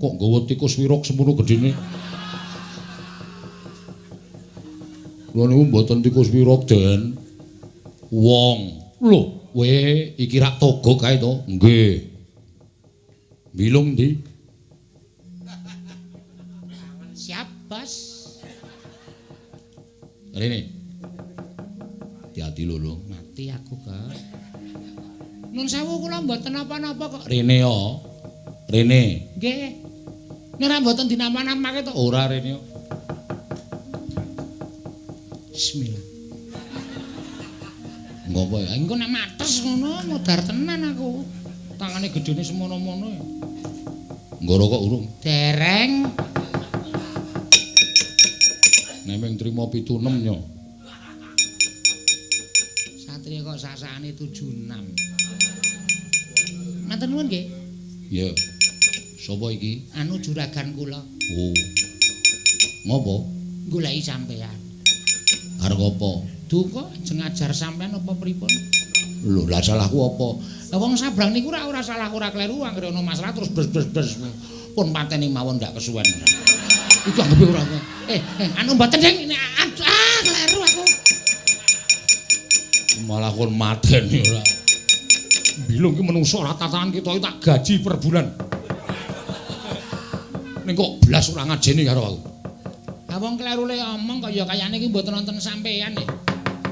Kok nggawa tikus wirok semono gedene? Lho niku mboten tikus wirok, Den. Wong. Lho, kowe iki rak toga kae to? Nggih. Bilung ndi? Siap, Bos. Rene. Hati-hati lho, lho. Mati aku, Kak. Nun sewu kula mboten napa-napa kok. Rene yo. Rene. Nggih. Nek ora mboten dinapa-napake to? Ora rene yo. Bismillah. Ngopo ya? Engko nek mates ngono modar tenan aku. Tangane gedene semono-mono ya. Nggo rokok urung? Dereng. Nek mung trimo 76 yo. Satria kok sasane 76. Matur nuwun nggih. Ya. Sapa iki? Anu juragan kula. Oh. Ngopo? Goleki sampean. Arep apa? Duka ajeng ngajar sampean apa pripun? Lho, lah salahku apa? Lah wong sabrang niku ora salah ora kleru anggere ana masalah terus bres-bres-bres. Pun pateni mawon ndak kesuwen. Iku anggepe ora. Anu mboten sing ah kleru aku. Malah kon mateni ora. Bilung ki menungso ora tatanan kita tak gaji per bulan. Ning kok blas ora ngajeni karo aku. Lah wong kleru le omong kaya kayane iki mboten wonten sampean e.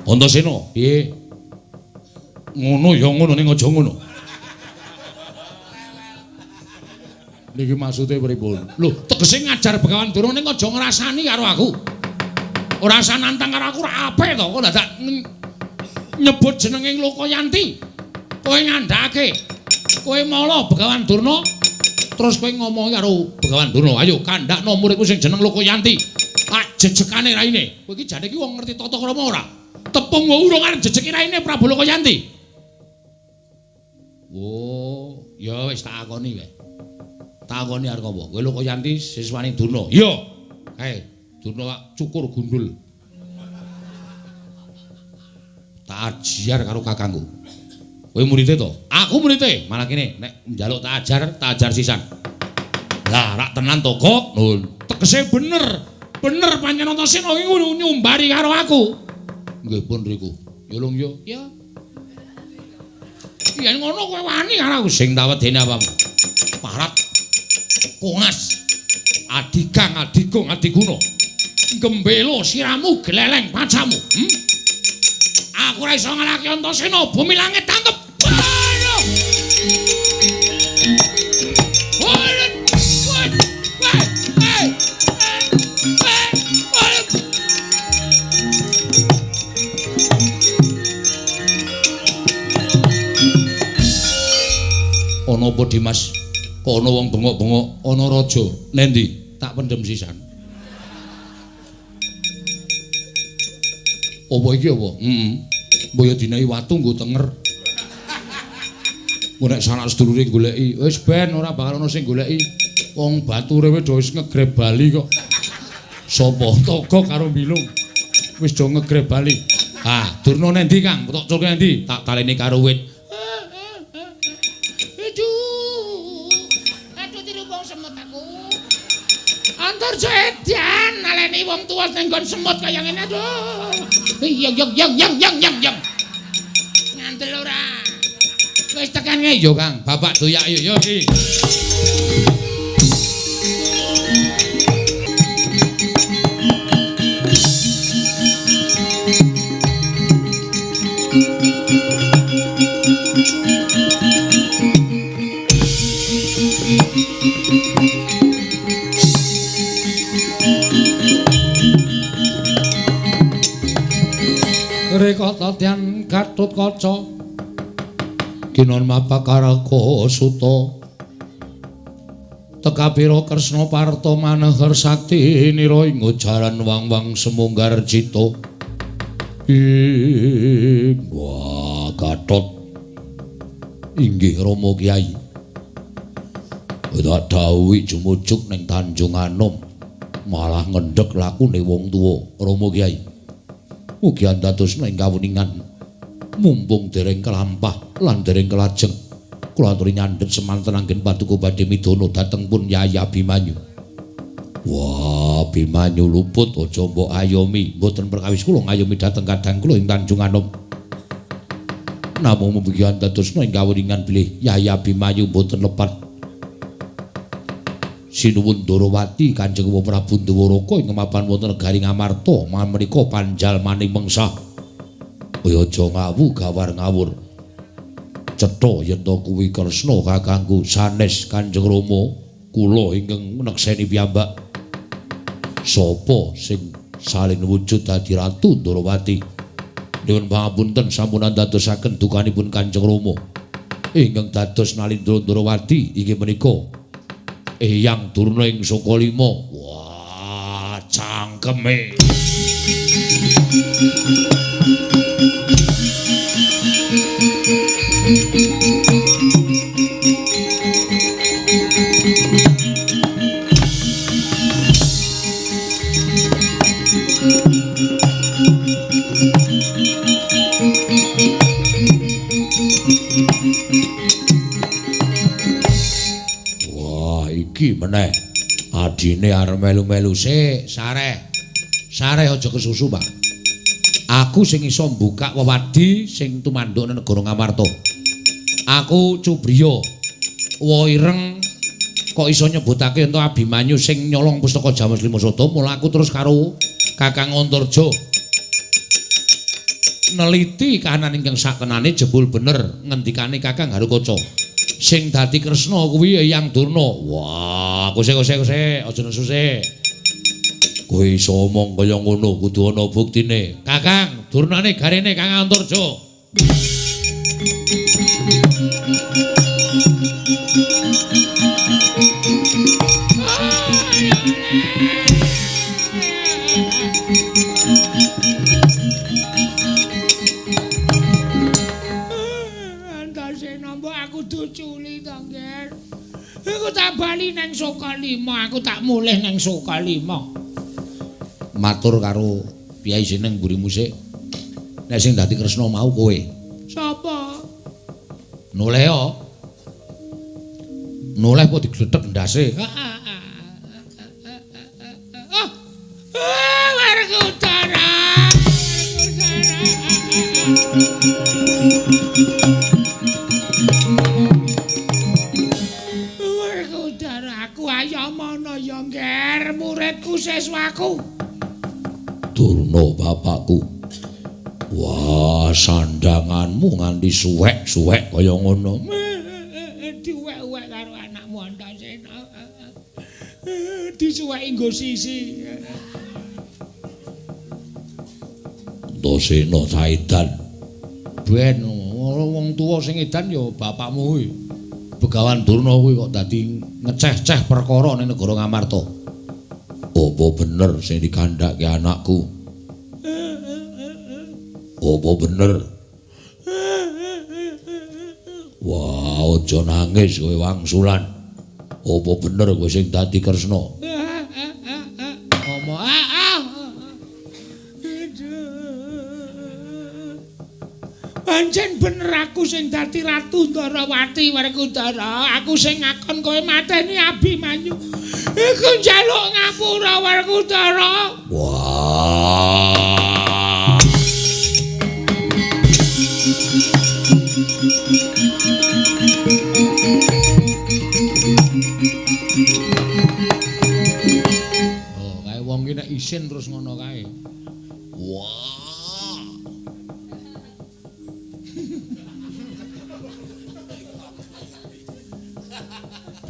Antasena, piye? Ngono ya ngono ning aja ngono. Niki maksude pripun? Lho, tegese ngajar Begawan Durna ning aja ngrasani karo aku. Ora usah nantang karo aku ora apik to, kok dadak nyebut jenenge Lokayanti. Kowe ngandhake. Kowe mala Begawan Durna terus kowe ngomongi karo Begawan Durna, ayo kandhakno muridku sing jeneng Lokayanti. Tak jejekane raine. Kowe iki jane iki wong ngerti tata krama ora? Tepung wae urung arep jejeki raine Prabu Lokayanti. Oh, ya wis tak akoni wae. Takoni arep apa? Kowe Lokayanti siswane Durna. Iya. Kae, Durna kak cukur gundul. Tak ajar karo kakangku. Kowe muride to? Aku muride. Malah kene nek njaluk tak ajar sisan. Lah rak tenan to, Gok? Nun. Tegese bener. Bener pancen Antasena iki nyumbari karo aku. Nggih pun riku. Ya lung yo. Ya. Yen ngono kowe wani karo aku. Sing tak wedeni apamu? Parat. Kongas. Adigang, adigung, adiguna. Gembelo siramu gleleng pacamu. Aku ora iso ngalahke Antasena, bumi langit tangkep. Aduh. Ana apa Dimas? Kok ana wong bengok-bengok, ana raja. Nendi? Tak pendem sisan. Apa iki apa? Heeh. Mbok ya dinehi watu nggo tenger. Engko nek sanak sedulure goleki, wis ben ora bakal ana sing goleki. Wong bature wis do wis ngegreb bali kok. Sapa? Togok karo Bilung. Wis do ngegreb bali. Ah, Durna nendi, Kang? Tok culke nendi? Tak taleni karo wit. Aduh. Aduh dirubung semut aku. Antarja edan naleni wong tuwa ning nggon semut kaya ngene aduh. Yang yang yang yang yang yang yang. Ngandel ora. Wis tekan nge yo Kang, bapak doyak yo yo iki. Rekata tian Gatotkaca kinon mapakaraka suta tekapira Kresna Parta maneher sakti nira ing jaran wang-wang semunggar cita. Ing wah Gatot inggih Rama Kyai tak dawuhi jumujuk ning Tanjung Anom malah ngendhek lakune wong tuwa. Rama Kyai mugi andadosna ing kawuningan mumpung dereng kelampah lan dereng kelajeng kula aturi nyandhet semanten anggen paduka badhe midana dhateng pun Yayi Abimanyu. Wah, Abimanyu luput aja mbok ayomi, mboten perkawis kula ngayomi dhateng kadang kula ing Tanjung Anom. Namung mugi andadosna ing kawuningan bilih Yayi Abimanyu mboten lepat. Sinuwun Ndorowati Kanjeng Prabu Ndwaraka ing mapan wonten negari Ngamarta menika panjalmaning mengsah. Kaya aja ngawu gawar ngawur. Cetha yen to kuwi Kresna kakangku sanes Kanjeng Rama kula ingkang nekseni piyambak. Sapa sing salin wujud dadi Ratu Ndorowati? Nyuwun pangapunten sampun andadosaken dukanipun Kanjeng Rama. Ingkang dados Nalindra Ndorowati inggih menika Eyang Durna ing Sukalima. Wah, cangkeme. Iki meneh adine arep melu-melu sik sareh. Sareh aja kesusu, Pak. Aku sing iso mbukak wewadi sing tumanduk nang negara Ngamarta. Aku Cubriya. Wa ireng kok iso nyebutake ento Abimanyu sing nyolong pustaka Jamus Lima Sada, mula aku terus karo Kakang Antarja neliti kahanan ingkang sakenane jebul bener ngendikane Kakang Harukaca. Sing dadi Kresna kuwi Eyang Durna. Wah, kose kose kose, aja nesu sik. Kowe iso omong kaya ngono kudu ana buktine. Kakang, Durnane garene Kang Antarja. Aku tak bali nang Sukalima, aku tak mulih nang Sukalima. Matur karo piyai sing nang mburimu sik. Nek sing dadi Kresna mau kowe. Sapa? Noleh yo. Noleh apa diglethek ndase? Ah, Werkudara. Werkudara, aku ayamana ya, Ngger, muridku siswaku. Durna bapakku. Wah, sandanganmu nganti suwek-suwek kaya ngono. Diwek-wek karo anakmu Antasena. Disuweki nggo sisi. Antasena saedan. Ben wong tuwa sing edan ya bapakmu kuwi. Begawan Durna kuwi kok dadi ngeceh-ceh perkara ning negara Ngamarta. Apa bener sing dikandhake anakku? Apa bener? Wah, aja nangis kowe wangsulan. Apa bener kowe sing dadi Kresna? Omo Pancen bener aku sing dadi Ratu Ndarawati Werkudara. Aku sing ngakon kowe mateni Abimanyu. Iku njaluk ngapura Werkudara. Wah. Oh, kae wong ki nek isin terus ngono kae. Wah.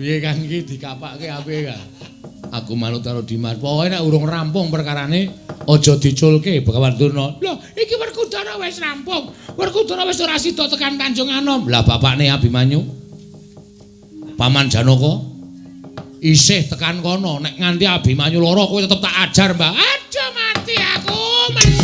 Piye Kang iki dikapake apik Kang? Aku manut karo Dimas. Pokoke nek urung rampung perkarane aja diculke Begawan Durna. Lho, iki Werkudara wis rampung. Werkudara wis ora sida tekan Tanjung Anom. Lah bapakne Abimanyu Paman Janaka isih tekan kono. Nek nganti Abimanyu lara kowe tetep tak ajar, Mbah. Aja mati aku. Mati.